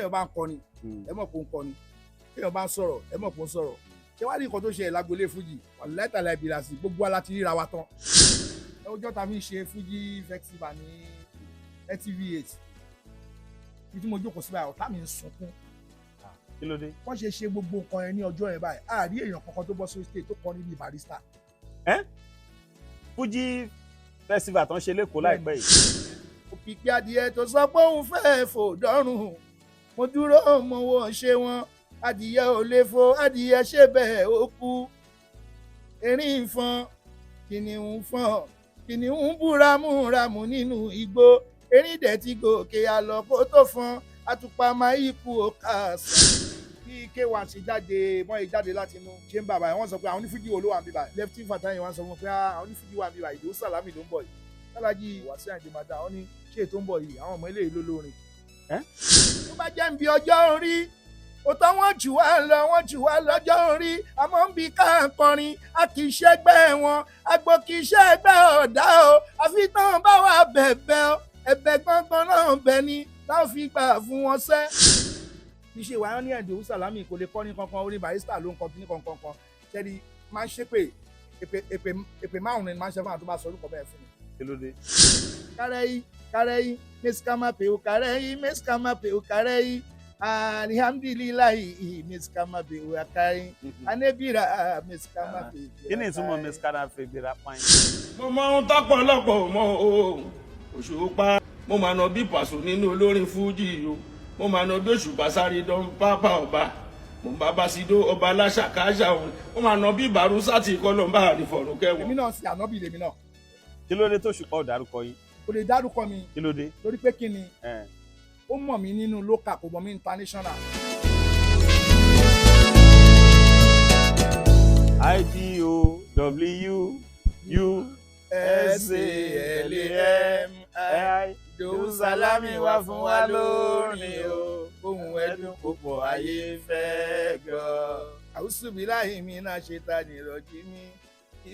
Téèyàn bá ń kọrin, ẹ mọ̀ pé ó ń kọrin. Téèyàn bá ń sọ̀rọ̀, ẹ mọ̀ pé ó ń sọ̀rọ̀. Ṣé wàá ní nǹkan tó ṣe lágbolé fújì wàláìtàlá ìbílà sí gbogbo wa láti ríra wa tán. Ẹ ọjọ́ ta fi ń ṣe Fuji Festival ní LTV8, ibi tí mo jókòó sí báyìí, ọ̀tá mi ń sunkún. Kí ló dé? Wọ́n ṣe ṣe gbogbo nǹkan yẹn ní ọjọ́ yẹn báyìí, àárí èèyàn kankan tó bọ́ sórí stage tó kọrin bíi Barrister. Fuji Festival tó ń ṣe l'Ékòó láìpẹ́ yìí. Òkìkí adìyẹ tó sọ pé òun fẹ́ẹ́ fò dọ́rùn, mo dúró, mo wo ṣe wọn, adìyẹ ò lè fò, adìyẹ ṣe bẹ́ẹ̀ ó kú. Erin ń fọn, kìnìún fọn, kìnìún bú ramúramù nínú igbó, erin dẹ̀ ti gòkè àlọ́ kó tó fọn, àtùpà máa ikú ó kà sàn. Bí K1 ṣe jáde mọ́ ẹ jáde láti inú chamber báyìí, wọ́n sọ pé àwọn onífújì wo ló wà níbí báyìí? Lefty Fatayi wọ́n sọ fún pé àwọn onífújì wà níbí báyìí, Ìdòwú Sàlámì ló ń bọ̀ yìí. Tálájì Wàsíù Àyìndé máa dá wọn ní ṣé ètò ń bọ̀ yìí, àwọn ọmọ eléyìí ló lórin. Tó bá jẹ́ ń bi ọjọ́ orí òótọ́, wọ́n jù wá lọ, wọ́n jù wá lọ́jọ́ orí, àmọ́ ń bi ká kọrin, a kì í ṣẹ́gbẹ́ wọn, àgbo kì í ṣẹ́gbẹ́ ọ̀dà o, àfi tán bá wà bẹ̀bẹ̀ o, ẹ̀bẹ̀ gbọ̀ngàn náà bẹ̀ ni táwọn fi gbà fún wọn sẹ́. Iṣẹ́ wa ní Ìdòwú Sàlámì kò lè kọrin kankan, orin Barrister ló ń kọ kíní kankan kan ṣẹ́ni máa ń ṣépè èpè èpè èpè márùn-ún ni máa ń ṣe fún àwọn tó bá sọ orúkọ bẹ́ẹ̀ fún mi. Kí ló dé? Kárẹ́yí kárẹ́yí mẹ́sìkámá pèú kárẹ́yí mẹ́sìkámá pèú kárẹ́yí alihamdulilayi mẹ́sìkámá pèú akárẹ́yí anebira mẹ́sìkámá pèú. Kí ni ìtumọ̀ mẹ́sìkára fèbèrè apáyín? Mo mọ ohun tọ́pọ̀lọpọ̀ mọ o, Òṣùpá. Mo máa nà bí Pàṣọ nínú olórin fújì o, mo máa nà bí Òṣùpá sáré dán pápá ọba, mo bá bá sídó ọba aláṣàkáṣà òun, mo máa nà bí Bàrúsà tí kọlọ́mbà àrífọ̀rùn kẹwọn. Èmi náà sì ànábì lèmi náà. Kí ló dé tó Òṣùpá ò dárúkọ yín? Kò lè dárúkọ mi. Kí ló dé? Torí pé kí ni, ó mọ̀ mí nínú local, kò mọ̀ mí international. I D O W U S A L A M I I. Ìdòwú Sàlámì wá fún wa lórin o, ohun ẹdùn púpọ̀ ayé fẹ́ gbọ́. Àwùsùnmí láyé mi náà ṣe ta ní ìrọ̀jí mi,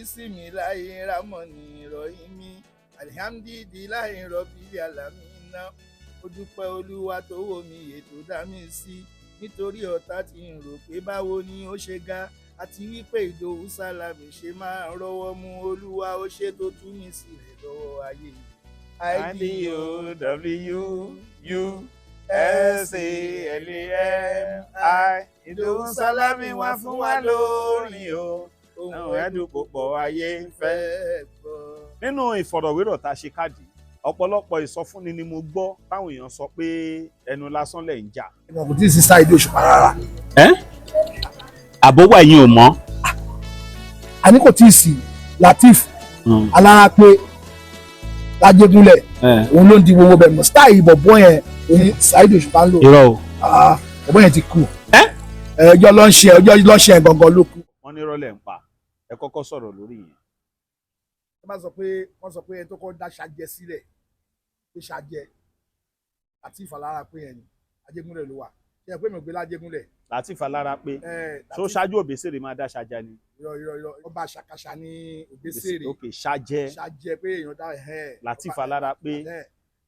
ìsinmi láyé rámọ̀ ní ìrọ̀yìn mi, alihamdulilayi rọ̀bì alámi iná. Ó dúpẹ́ Olúwa tó wò mí ètò dá mi sí, nítorí ọ̀tá ti ń rò pé báwo ni ó ṣe ga àti wípé Ìdòwú Sàlámì ṣe máa ń rọ́wọ́ mú. Olúwa ó ṣe tó tú mi sílẹ̀ lọ́wọ́ ayé. I D O W U S A L A M I. Ìdòwú Sàlámì wá fún wa lórin o, ohun ẹdùn púpọ̀ ayé ń fẹ́. Fẹ́ gbọ́. Nínú ìfọ̀rọ̀wérọ̀ tá a ṣe káàdì, ọ̀pọ̀lọpọ̀ ìsọfúnni ni mo gbọ́ táwọn èèyàn sọ pé ẹnu lásán lẹ̀ ń jà. Wọn kò tí ì sí Saheed Òṣùpá rárá. Àbówà ẹ̀yin ò mọ̀. Àní kò tí ì sí Lateef Alárápé Lájégúnlẹ̀, òun ló ń di gbogbo bẹ̀ mọ́ style ìbọ̀bọ̀ yẹn, òun ni Saheed Òṣùpá ń lò. Irọ́ o. Ah, bọ̀bọ̀ yẹn ti kú. Ọjọ́ ló ń ṣe, ọjọ́ ló ń ṣe gangan ló kú. Wọ́n ní rọ́lẹ̀ ń pa, ẹ kọ́kọ́ sọ̀rọ̀ lórí yẹn. Wọ́n bá sọ pé, wọ́n sọ pé ẹni tó kọ́ dá ṣàjẹ sílẹ̀ pé ṣàjẹ Lateef Alárápé yẹn ni Ajégúnlẹ̀ ló wà, ṣe é pé mi ò gbé lájégúnlẹ̀. Lateef Alárápé tó ṣáájú Òbésèré máa dá ṣáájá ni. Irọ́ irọ́ irọ́, ọba ṣàkàṣà ní Òbésèré. Ok, ṣáájẹ. Ṣàjẹ pé èèyàn dá ẹ̀. Lateef Alárápé.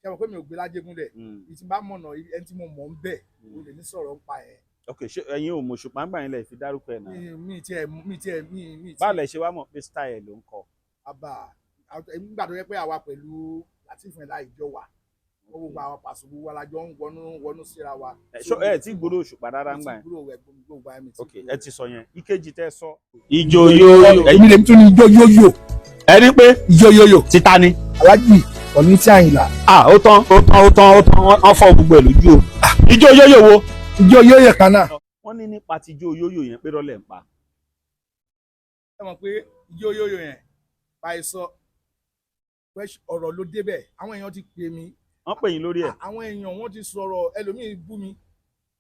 Ṣe mọ̀ pé mi ò gbé lájégúnlẹ̀, ibi tí n bá mọ̀nà, ẹni tí mo mọ̀ ń bẹ̀, mo lè ní sọ̀rọ̀ ń pa ẹ̀. Ok, ṣé ẹ̀yin ò mọ̀ Òṣùpá ń gbà yín lẹ̀ fi dárúkọ ẹ̀ náà? Mi tiẹ̀ mi tiẹ̀ mi mi tiẹ̀. Báwo lẹ ṣe wá mọ̀ pé style ló ń kọ? Àbá nígbà tó yẹ pé àwa pẹ̀lú Lateef yẹn láì jọ wà, wọ́n gbogbo àwọn pàṣẹ gbogbo wa la jọ ń wọnú wọnú síra wa. Ẹ tí gbúrò Òṣùpá rárá ń gbà yẹn? Mi ti gbúrò rẹ̀ gbogbo àmì tí. Ok, ẹ ti sọ yẹn. Ìkejì tẹ sọ. Ìjó yóyó. Èmi lèmi tún ní ijó yóyò. Ẹni pé ijó yóyò. Títa ni. Alájì Kọ̀lìntì Àyìnlá. Ah, ó tán, ó tán, ó tán, ó tán, wọ́n fọ́ gbogbo ẹ̀ lójú o. Ìjó yóyó wo? Ijó yóyò kan náà. Wọ́n ní nípa ti ijó yóyó yẹn pé rọ́lẹ̀ ń pa. Ẹ mọ̀ pé ijó yóyó yẹn báyìí sọ ọ̀rọ̀ ló débẹ̀, àwọn èèyàn ti pè mí. Wọ́n pè yín lórí ẹ̀. Àwọn èèyàn wọ́n ti sọ̀rọ̀, ẹlòmíì bú mi,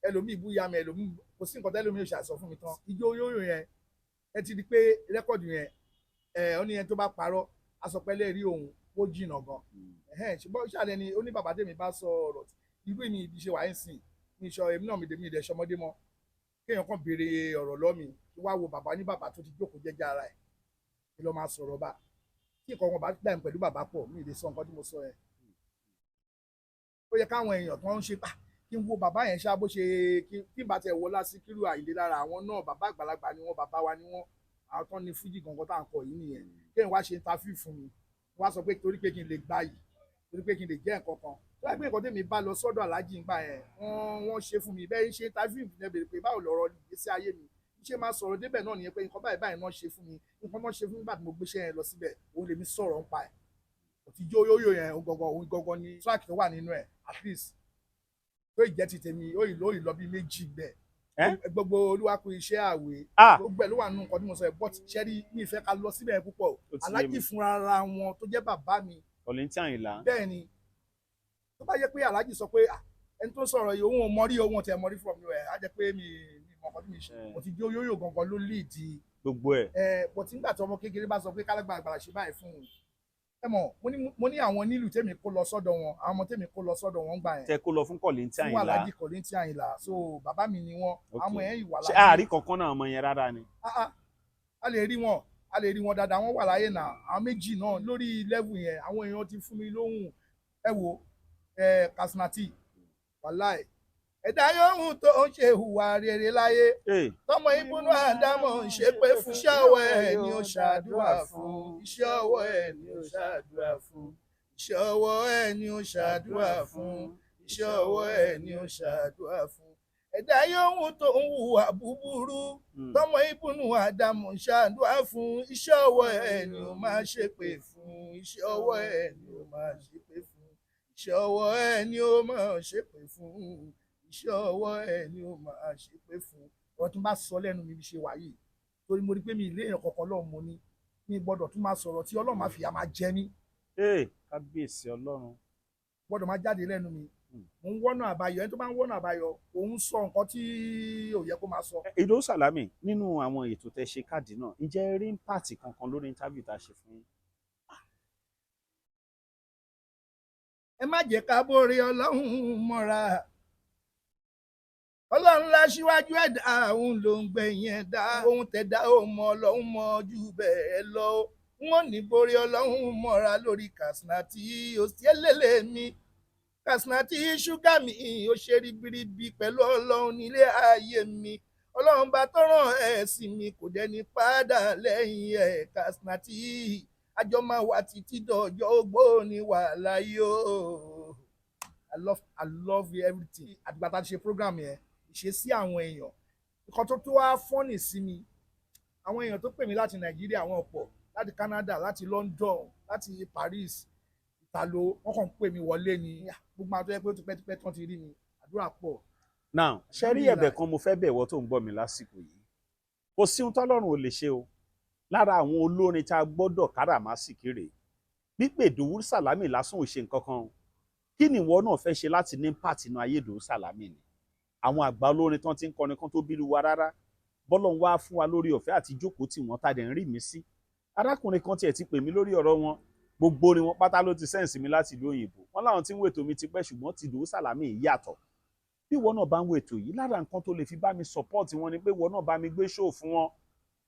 ẹlòmíì bú ya mi, ẹlòmíì kò sí nǹkan tẹ́lòmíì ò ṣàṣọ fún mi tán. Ijó yóyó yẹn, ẹ ti di pé rẹ́kọ̀dù yẹn ẹ ọ ní ẹni tó bá parọ́ asọpẹ́lẹ́ rí òun ó jìnnà gan. Ṣùgbọ́n ṣàlẹ́ ni ó ní bàbá tèmi bá sọ ọ̀rọ̀ irú mi ibi ṣe wà ń sìn mi sọ èmi náà mi dèmi ìdẹ ṣọmọdé mọ́, kéèyàn kàn béèrè ọ̀rọ̀ lọ́mi kí wá wo bàbá ní bàbá tó ti jókòó jẹ́jẹ́ ara ẹ̀ kí ló máa sọ̀rọ̀ bá tí nǹkan wọn bá dà pẹ̀lú bàbá pọ̀, mi ì lè sọ nǹkan tí mo sọ yẹn. Ó yẹ káwọn èèyàn tó ń ṣe pa Kí n wo bàbá yẹn ṣá, bó ṣe kí n bá tiẹ̀ wọlá Síkírù Àyìndé lára àwọn náà, bàbá àgbàlagbà ni wọ́n, bàbá wa ni wọ́n, àwọn tán ní fújì gangan tá à ń kọ yìí nìyẹn. Kí n wá ṣe interview fún mi, wá sọ pé torí pé kí n lè gbà yìí, torí pé kí n lè jẹ́ nǹkan kan, tó bá gbé nǹkan tèmi bá lọ sọ́dọ̀ aláàjì ńgbà yẹn, wọ́n ṣe fún mi bẹ́ẹ̀. Ṣe interview yẹn, béèrè pé báwo lọ̀rọ̀ ìgbésí ayé mi ṣe máa sọ̀rọ̀ débẹ̀ náà nìyẹn, pé nǹkan báyìí báyìí náà ṣe fún mi, nǹkan náà ṣe fún mi nígbà tí mo gbéṣẹ́ yẹn lọ síbẹ̀, òun lèmi sọ̀rọ̀ ń pa ẹ̀. Òtí jó yóyó yẹn, òun gangan, òun gangan ni track tó wà nínú ẹ̀. At least tó ìjẹ́ ti tèmi, ó ì lọ bí méjì bẹ́ẹ̀. Gbogbo olúwakú iṣẹ́ àwẹ̀, gbogbo ẹ̀ ló wà nínú nǹkan tí mo sọ ẹ̀. But ṣẹ́rí, mi ìfẹ́ ká lọ síbẹ̀ púpọ̀. Ó ti yé Aláàjì mi. fúnra ara wọn tó jẹ́ bàbá mi. Kollington Àyìnlá. Bẹ́ẹ̀ ni. Tó bá jẹ́ pé aláàjì sọ pé, "Ah, ẹni tó sọ̀rọ̀ yìí, òun ò mọ rí, òun ò tẹ̀ mọ rí from nowhere," á jẹ́ pé mi mọ nǹkan tí mi ṣe. Mo ti jó yóyó gangan ló lead gbogbo ẹ̀. Ẹ, but nígbà tí ọmọ kékeré bá sọ pé kálágbá àgbàlá ṣe báyìí fún un, ẹ mọ̀, mo ní àwọn nílùú tèmi kó lọ sọ́dọ̀ wọn, àwọn ọmọ tèmi kó lọ sọ́dọ̀ wọn gbà yẹn. Tẹ kó lọ fún Kollington Fún Àyìnlá. Aláàjì Kollington Àyìnlá. So bàbá mi ni wọn. Àwọn ẹ̀ ìwà Ṣé láyé. àárí kankan náà ọmọ yẹn rárá ni? Ah, ah, a lè rí wọn, a lè rí wọn dáadáa. Wọn wà láyé náà, àwọn méjì náà lórí level yẹn. Àwọn èèyàn ti fún mi lóhùn. Ẹ wo ẹ, Kasinati, wàláì, ẹ̀dá yòówù tó ń ṣe hùwà rere láyé, tọmọ ìbùnú àdámọ̀ ń ṣe pé fún, iṣẹ́ ọwọ́ ẹ̀ ni ó ṣàdúrà fún, iṣẹ́ ọwọ́ ẹ̀ ni ó ṣàdúrà fún, iṣẹ́ ọwọ́ ẹ̀ ni ó ṣàdúrà fún, iṣẹ́ ọwọ́ ẹ̀ ni ó ṣàdúrà fún. Ẹ̀dá yòówù tó ń hùwà búburú, tọmọ ìbùnú àdámọ̀ ń ṣàdúrà fún, iṣẹ́ ọwọ́ ẹ̀ ni ó máa ṣépè fún, iṣẹ́ ọwọ́ ẹ̀ ni ó máa ṣépè fún, iṣẹ́ ọwọ́ ẹ̀ ni ó máa ṣépè fún, iṣẹ́ ọwọ́ ẹ̀ ni ó máa ṣépè fún. Ọ̀rọ̀ tí n bá sọ lẹ́nu mi bí ṣe wà yìí, torí mo rí pé mi ilé èèyàn kankan lọ́hùn, mo ní mi gbọ́dọ̀ tún máa sọ̀rọ̀ tí Ọlọ́run máa fìyà máa jẹ mí. Ee, kábíyèsí Ọlọ́run. Gbọ́dọ̀ máa jáde lẹ́nu mi. Mo ń wọ́nà àbáyọ. Ẹni tó bá ń wọ́nà àbáyọ, òun sọ nǹkan tí ò yẹ kó máa sọ. Ìdòwú Sàlámì, nínú àwọn ètò tẹ ṣe káàdì náà, ǹjẹ́ ẹ rí impact kankan lórí interview tá a ṣe fún yín? Ẹ má jẹ́ ká bóre Ọlọ́run mọ́ra. Ọlọ́run láṣíwájú ẹ̀dá, òun ló ń gbẹ̀yìn ẹ̀dá. Ohun tẹ̀dá ò mọ, Ọlọ́run mọ jù bẹ́ẹ̀ lọ. Wọ́n ní borí Ọlọ́run mọ́ra lórí Kasinati òsì ẹlẹ́lẹ́ mi, Kasinati ṣúgà mi, ó ṣe ribiribi pẹ̀lú Ọlọ́run nílé ayé mi. Ọlọ́run bá tọ́ràn ẹ̀ sí mi, kò dẹ́ni padà lẹ́yìn ẹ̀. Kasinati, àjọ máa wà títí dọjọ́ ogbó ni wàhálà yóò. I love everything. Àtìgbà tá a ti ṣe program yẹn, ìṣesí àwọn èèyàn, nǹkan tó tó wá funny sí mi, àwọn èèyàn tó pè mí láti Nàìjíríà, àwọn ọ̀pọ̀ láti Canada, láti London, láti Paris, Ìtàló, wọ́n kàn ń pè mí wọlé ni. Gbogbo àwọn tó yẹ pé ó ti pẹ́tipẹ́ tán ti rí mi, àdúrà pọ̀. Now, ṣe rí, ẹ̀bẹ̀ kan mo fẹ́ bẹ̀ wọ́ tó ń gbọ́ mi lásìkò yìí. Kò sí ohun tọ́lọ́run ò lè ṣe o. Lára àwọn olórin tá a gbọ́dọ̀ káràmásìkí rèé. Pípé Ìdòwú Sàlámì lásán ò ṣe nǹkan kan o. Kí ni ìwọ náà fẹ́ ṣe láti ní part inú ayé Ìdòwú Sàlámì ni? Àwọn àgbà olórin tán ti ń kọrin kan tó bírú wa rárá, bọ́lọ̀ ń wá fún wa lórí ọ̀fẹ́ àti jókòó tí wọ́n tàdé ń rí mi sí. Arákùnrin kan tiẹ̀ ti pè mí lórí ọ̀rọ̀ wọn. Gbogbo orin wọn pátá ló ti send sí mi láti ìlú òyìnbó. Wọn láwọn tí ń wètò mi ti pẹ́, ṣùgbọ́n ti Ìdòwú Sàlámì yàtọ̀. Bí ìwọ náà bá ń wètò yìí, lára nǹkan tó lè fi bá mi support wọn ni pé ìwọ náà bá mi gbé show fún wọn.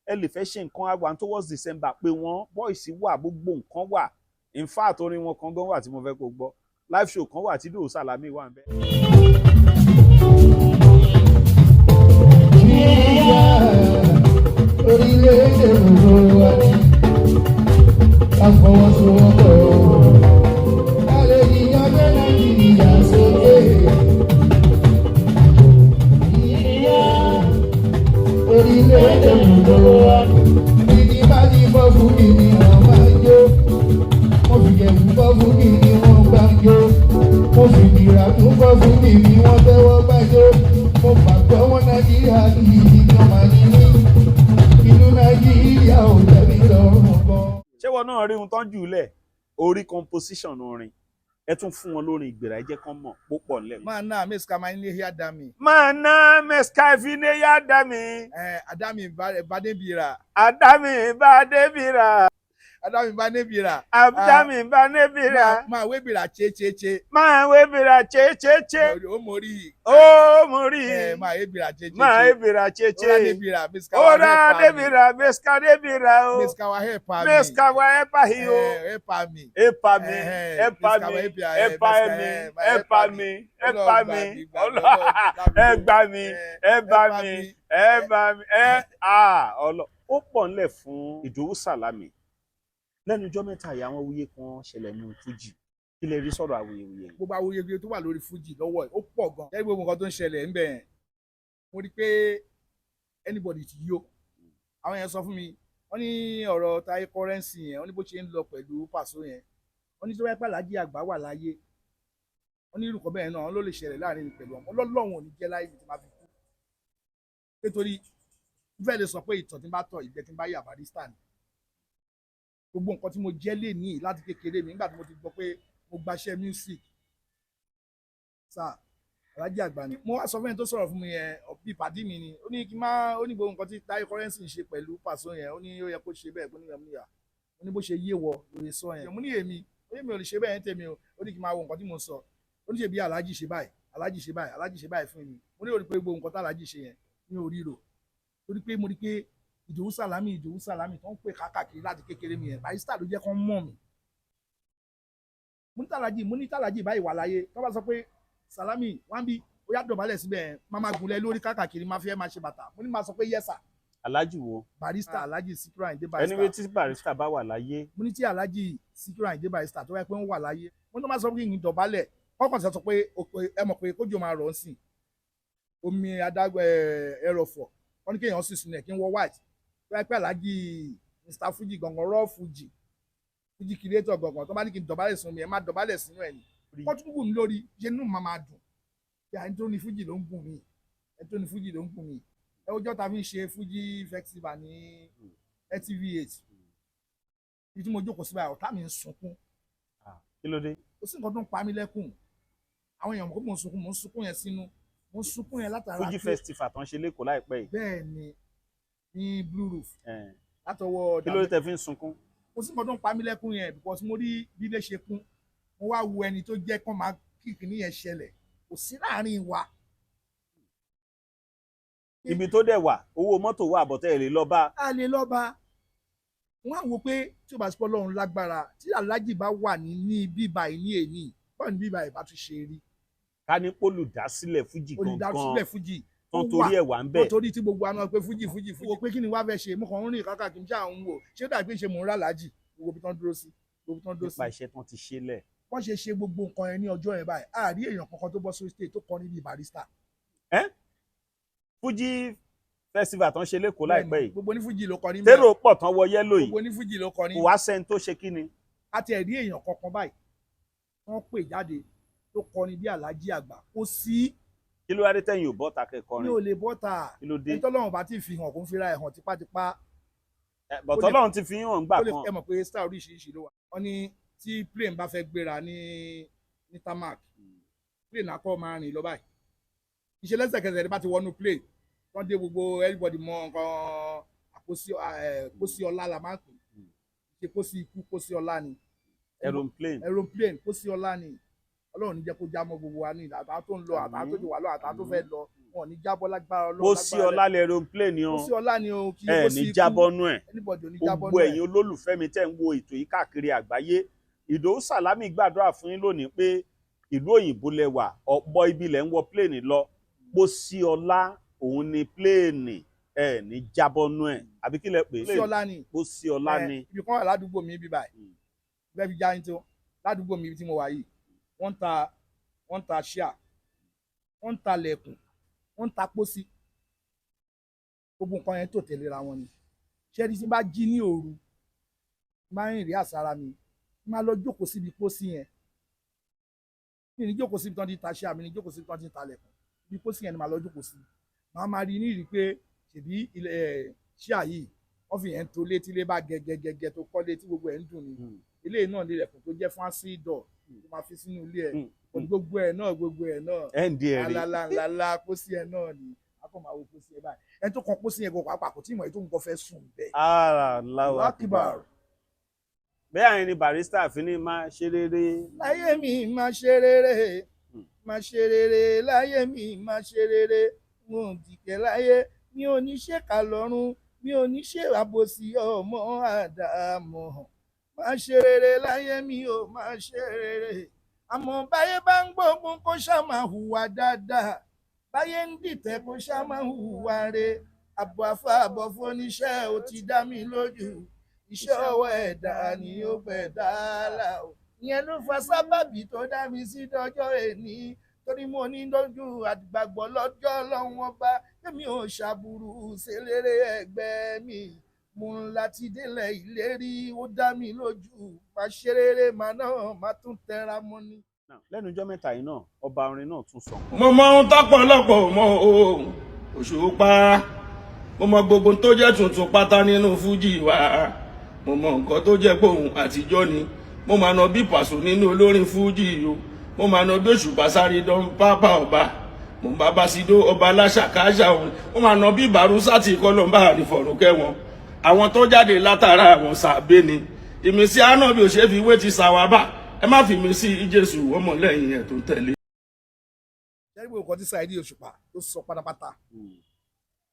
Ẹ lè fẹ́ ṣe nǹkan àwa towards December, pé wọ́n boys wà, gbogbo nǹkan wà. In fact, orin wọn kan gan wà tí mo fẹ́ kó gbọ́. Live show kan wà tí Ìdòwú Sàlámì wà ń bẹ̀. Nàìjíríà, orílẹ̀-èdè gbogbo wa ní ká fọwọ́sowọ́pọ̀, ká lè yíyan gbé Nàìjíríà sókè. Nàìjíríà, orílẹ̀-èdè gbogbo wa ní ìdí bá ní bọ́ fún mi ni wọ́n máa ń jó. Mo fi jẹ̀bú bọ́ fún mi ni wọ́n gbá ń jó. Mo fi ìdìrà tún bọ́ fún mi ni wọ́n tẹ́wọ́ gbá jó. Mo gbàgbọ́ wọn, Nàìjíríà gidi gan máa ní mí. Ìlú Nàìjíríà ò tẹ̀mí lọ́rùn gan. Ṣé wọn náà rí ohun tán jù lẹ̀ orí composition orin? Ẹ tún fún wọn lórin ìgbéra, ẹ jẹ́ kán mọ̀ púpọ̀ nílẹ̀. Máa ná miss kama ilé híá dá mi. Máa ná mẹ́síkà ní yá dá mi. Ẹ àdámi bàdébìrà. Àdámi bá débìrà. Adámi bá nébìrà. Adámi bá nébìrà. Máa wébìrà chéchéché. Máa wébìrà chéchéché. Ó mórí. Ó mórí. Máa wébìrà chéchéché. Máa wébìrà chéché. Ó rà nébìrà. Ó rà nébìrà. Mẹ́sìkà nébìrà o. Mẹ́sìkà wa hẹ́pà mi. Mẹ́sìkà wa hẹ́pà hi o. Hẹ́pà mi. Hẹ́pà mi. Hẹ́pà mi. Hẹ́pà mi. Hẹ́pà mi. Hẹ́pà mi. Ẹ gbà mí. Ẹ bá mi. Ẹ bá mi. Ẹ ọlọ. Ó pọ̀ ńlẹ̀ fún Ìdòwú Sàlámì. Lẹ́nu ọjọ́ mẹ́ta yìí, àwọn awuye kan ṣẹlẹ̀ nínú Fújì. Kí lè rí sọ̀rọ̀ awuyewuye? Gbogbo awuyewuye tó wà lórí Fújì lọ́wọ́ ẹ̀ ó pọ̀ gan. Lẹ́yìn gbogbo nǹkan tó ń ṣẹlẹ̀ ńbẹ̀ yẹn, mo rí i pé anybody ti yó. Àwọn yẹn sọ fún mi, wọ́n ní ọ̀rọ̀ Táyé Currency yẹn, wọ́n ní bó ṣe ń lọ pẹ̀lú Pàṣọ yẹn, wọ́n ní tó wáyé pàlájì àgbà wà láyé, wọ́n ní irú nǹkan bẹ́ẹ̀ náà ló lè ṣẹlẹ̀ láàrin mi pẹ̀lú ọmọ Ọlọ́run ò ní jẹ́ láyé mi tí máa fi kú. Nítorí fẹ́ẹ́ lè sọ pé ìtọ̀ tí ń bá tọ̀, ìgbẹ́ tí ń bá yà, Barrister ni. Gbogbo nǹkan tí mo jẹ́ lè ní láti kékeré mi, nígbà tí mo ti gbọ́ pé mo gbaṣẹ́ music sáà, Alájí àgbà ni. Mo wá sọ fún ẹni tó sọ̀rọ̀ fún mi yẹn, bí ìpàdé mi ni, ó ní kí n má, ó ní gbogbo nǹkan tí Táyé Currency ń ṣe pẹ̀lú Pàṣọ yẹn, ó ní ó yẹ kó ṣe bẹ́ẹ̀, kó ní ìyàmú yà, ó ní bó ṣe yé wọ lóye sọ yẹn. Mo ní èmi, ó ní mi ò lè ṣe bẹ́ẹ̀ tèmi o. Ó ní kí n máa wo nǹkan tí mo sọ. Ó ní ṣe bí Alájí ṣe báyìí, Alájí ṣe báyìí, Alájí ṣe báyìí fún mi. Mo ní òrí pé gbogbo nǹkan tí Alájí ṣe yẹn ní orí rò, torí pé mo rí pé Ìdòwú Sàlámì, Ìdòwú Sàlámì tó ń pè káàkiri láti kékeré mi yẹn, Barrister ló jẹ́ kán mọ̀ mí. Mo ní tàlájì báyìí wà láyé, tó bá sọ pé Sàlámì wá ń bí, ó yá dọ̀bálẹ̀ síbẹ̀, máa máa gùnlẹ̀ lórí káàkiri, máa fi ẹ́ máa ṣe bàtà. Mo ní máa sọ pé yes sir. Alájì wo? Barrister, Alájì Síkírù Àyìndé Barrister. Ẹni tí Barrister bá wà láyé. Mo ní tí Alájì Síkírù Àyìndé Barrister tó wáyé pé ń wà láyé, mo ní tó máa sọ pé kí n dọ̀bálẹ̀, kọ́kàn sọ pé ẹ mọ̀ pé kójú máa rọ̀ ọ́ sìn omi adágún ẹrọ̀fọ̀, wọ́n ní kéèyàn sì sínú ẹ̀ kí n wọ white, tó wáyé pé Alájì Mr Fuji gangan, raw Fuji, Fuji creator gangan, tó bá ní kí n dọ̀bálẹ̀ sínú mi, ẹ má dọ̀bálẹ̀ sínú ẹ̀ ni. Kọ́ tún gùn mí lórí ṣe inú màá máa dùn pé ẹni tó ní Fuji ló ń gùn mí, ẹni tó ní Fuji ló ń gùn mí. Ẹ ọjọ́ ta fi ń ṣe Fuji festival ní LTV8, ibi tí mo jókòó síbẹ̀, ọ̀tá mi ń sunkún. Kí ló dé? Kò sí nǹkan tó ń pa mí lẹ́kùn. Àwọn èèyàn mọ̀ pé mò ń sunkún, mò ń sunkún yẹn sínú, mò ń sunkún yẹn látara Fuji festival tó ń ṣe lẹ́kọ̀ọ́ láìpẹ́ yìí. Bẹ́ẹ̀ ni, ní Blue Roof látọwọ́. Kí ló dé tẹ́ fi ń sunkún? Kò sí nǹkan tó ń pa mí lẹ́kùn yẹn because mo rí bí ilé ṣe kún, mo wá wo ẹni tó jẹ́ kán máa kíkì ní yẹn ṣẹlẹ̀, kò sí láàrin wa. Ibi tó dẹ̀ wà, owó mọ́tò wà, àbọ̀tẹ́ ẹ̀ lè lọ bá. A lè lọ bá wọn á wo pé tí o bá sọ Ọlọ́run lágbára, tí Aláàjì bá wà ní bíbá yìí ní èní, báwo ni bíbá yìí bá tún ṣe rí? Ká ní olùdásílẹ̀ Fújì gangan, olùdásílẹ̀ Fújì tán torí ẹ̀ wà ń bẹ̀. Torí tí gbogbo àwọn pé Fújì, Fújì, Fújì, wo pé kí ni wàá fẹ́ ṣe. Mo kàn ń rìn káàkiri, ṣáà ń wò ṣé ó dàbí ṣe mò ń rà láàjì gbogbo ibi tán dúró sí, gbogbo ibi tán dúró sí. Nípa iṣẹ́ tán ti ṣe lẹ̀. Wọ́n ṣe ṣe gbogbo nǹkan yẹn ní ọjọ́ yẹn báyìí, àárí èèyàn kankan tó bọ́ sórí stage tó kọrin bíi Barrister. Fuji festival tán ṣe lẹ́kọ̀ọ́ láìpẹ́ yìí. Gbogbo ní Fújì ló kọrin. Térò pọ̀ tán wọ yellow yìí. Gbogbo ní Fújì ló kọrin. Kò wá sẹ́ni tó ṣe kí ni. A ti ẹ̀rí èèyàn kankan báyìí wọ́n pè jáde tó kọrin bí Aláàjì àgbà, kò sí. Kí ló wá dé tẹ̀yìn ò bọ́ta kẹ́kọrin? Mi ò lè bọ́ta. Kí ló dé? Ẹni tọ́lọ́run bá ti fi hàn kó ń fira ẹ̀ hàn tipátipá. Bọ̀tọ́ Ọlọ́run ti fi hàn gbà kan. Ẹ mọ̀ pé star oríṣiríṣi ló wà. Wọ́n ní tí plane bá fẹ́ gbéra ní tarmac, plane akọ́ máa rìn lọ báyìí, ìṣe lẹ́sẹ̀kẹsẹ̀ ní bá ti wọnú plane, wọ́n dé, gbogbo everybody mọ nǹkan àpòsí ọlá la máa ń pè, ṣe pósí ikú, pósí ọlá ni. Aeroplane. Aeroplane, pósí ọlá ni. Ọlọ́run ní jẹ́ kó já mọ́ gbogbo wa ní àtàwọn tó ń lọ, àtàwọn tó ti wà lọ, àtàwọn tó fẹ́ lọ, wọn ò ní jábọ́ lágbára Ọlọ́run. Pósí ọlá lẹ aeroplane o. Pósí ọlá ni o, kí ẹ pósí ní ikú. Jábọ́ nú ẹ̀. Anybody ò ní jábọ́ nú Gbogbo ẹ̀. ẹ̀yin olólùfẹ́ mi tẹ́ ń wo ètò yìí káàkiri àgbáyé, Ìdòwú Sàlámì gbàdúrà fún yín lónìí pé ìlú òyìnbó lẹ wà, ọ̀pọ̀ ibi lẹ ń wọ plane lọ, pósí ọlá òun ni plane, ẹ ní jábọ́ nú ẹ̀, àbí kí lẹ pè é? Pósí ọlá ni. Pósí ọlá ni. Ibi kan wà ládùúgbò mi bí báyìí, bẹ́ẹ̀ fi já yín tó ládùúgbò mi tí mo wà yìí, wọ́n ń ta ṣíà, wọ́n ń ta lẹ̀kùn, wọ́n ń ta pósí, gbogbo nǹkan yẹn tò tẹ̀léra wọn ni. Ṣẹ́ni tí n bá jí ní òru, máa ń rìn àsára mi, máa lọ jókòó síbi pósí yẹn. Mi ní jókòó síbi tí wọ́n ti ta ṣíà, mi ní jókòó síbi tí wọ́n ti ta lẹ̀kùn, ibi pósí yẹn ni màá lọ jókòó sí. Màá máa rí ní ìrí pé ṣèbí ilẹ̀ ṣíà yìí wọ́n fi yẹn ń to létí lé bá gẹ́gẹ́gẹ́gẹ́ tó kọ́ létí, gbogbo ẹ̀ ń dùn ni. Ilé náà lè rẹ̀kùn tó jẹ́ fancy door tó máa fi sínú ilé ẹ̀, gbogbo ẹ̀ náà, gbogbo ẹ̀ náà. Ẹ̀ ń di ẹ̀rí. Alala pósí ẹ̀ náà ni a kò máa wo pósí ẹ̀ báyìí. Ẹni tó kan pósí yẹn kò pàápàá kò tí ì mọ̀ èyí tó ń kọ́ fẹ́ sùn bẹ́ẹ̀. Allahu Akbar. Bẹ́ẹ̀ àyìn ni Barrister fi ní máa ṣe rere. Láyé mi, máa ṣe rere, máa ṣe rere láyé mi, máa ṣe rere. Mo dìkẹ́ láyé mi, ò ní ṣèkà lọ́rùn mi, ò ní ṣe àbòsí ọmọ àdàmọ̀. Máa ṣe rere láyé mi ò, máa ṣe rere. Àmọ́ báyé bá ń gbógun, kó ṣá máa hùwà dáadáa. Báyé ń dìtẹ̀, kó ṣá máa hùwà re. Àbọ̀ àfọ àbọ̀ fóníṣẹ́, ó ti dá mi lójú, iṣẹ́ ọwọ́ ẹ̀dá ni ó pẹ̀ dáálà o. Ìyẹn ló fa sábàbí tó dá mi sí dọjọ́ èní, torí mo ní lójú àgbàgbọ́ lọ́jọ́ Ọlọ́run Ọba, èmi ò ṣàbùrù ṣèlérí ẹgbẹ́ mi. Mo ń láti délẹ̀ ìlérí, ó dá mi lójú, máa ṣe rere, màá náà má tún tẹra mọ́ ni. Now, lẹ́nu ọjọ́ mẹ́ta yìí náà, ọba orin náà tún sọ nǹkan. Mo mọ ohun tọ́pọ̀lọpọ̀ mọ o, Òṣùpá. Mo mọ gbogbo tó jẹ́ tuntun pátá nínú fújì wa. Mo mọ nǹkan tó jẹ́ pòun àtijọ́ ni. Mo máa nà bí Pàṣọ nínú olórin fújì o. Mo máa nà bí Òṣùpá sáré dán pápá ọba. Mo bá Basido ọba aláṣàkáṣà òun. Mo máa nà bí Bàrúsà tí kọlọ́mbà àrífọ̀rùn kẹwọn. Àwọn tó jáde látara àwọn sàbẹ̀ ni ìmísí ànábì ò ṣe fi wé ti sàwábà. Ẹ má fi mi sí Jésù ọmọlẹ́yìn ẹ̀ tó ń tẹ̀lé. Ṣẹ́rí gbogbo nǹkan tí Saheed Òṣùpá tó sọ pátápátá,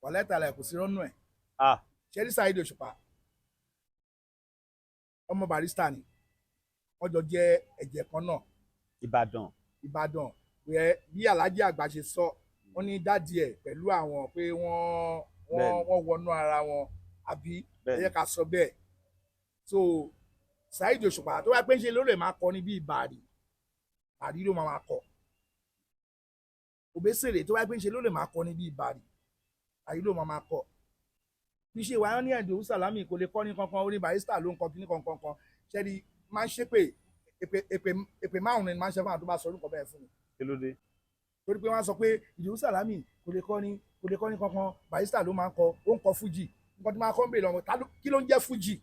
wà lẹ́tàlá ẹ̀, kò sí rọ́nù ẹ̀. Ah. Ṣẹ́rí Saheed Òṣùpá, ọmọ Barrister ni wọ́n jọ jẹ́ ẹ̀jẹ̀ kan náà. Ìbàdàn. Ìbàdàn wẹ́. Bí Alhaji àgbà ṣe sọ, wọ́n ní daddy ẹ̀ pẹ̀lú àwọn pé wọ́n wọ́n wọnú ara wọn, àbí ẹ jẹ́ ká sọ bẹ́ẹ̀. So Saheed Òṣùpá tó wá pé ń ṣe ló lè máa kọ ní bíi bàrí bàrí ló máa kọ. Òbésèré tó wá pé ń ṣe ló lè máa kọ ní bíi bàrí bàrí ló máa kọ. Bí ṣe wàá ní Ẹ̀dùn Sàlámì kò lè kọ́ ní kankan, orí Barrister ló ń kọ kíní kankan kan. Ṣẹ́ni máa ń ṣépè, èpè èpè èpè márùn-ún ni máa ń ṣe fún àwọn tó bá sọ orúkọ bẹ́ẹ̀ fún mi. Kí ló dé? Torí pé wọ́n á sọ pé Ìdòwú Sàlámì kò lè kọ́ ní kankan, Barrister ló máa ń kọ, ó ń kọ fújì. Nǹkan tí máa kọ́ ń bèèrè lọ́wọ́, kí ló ń jẹ́ fújì?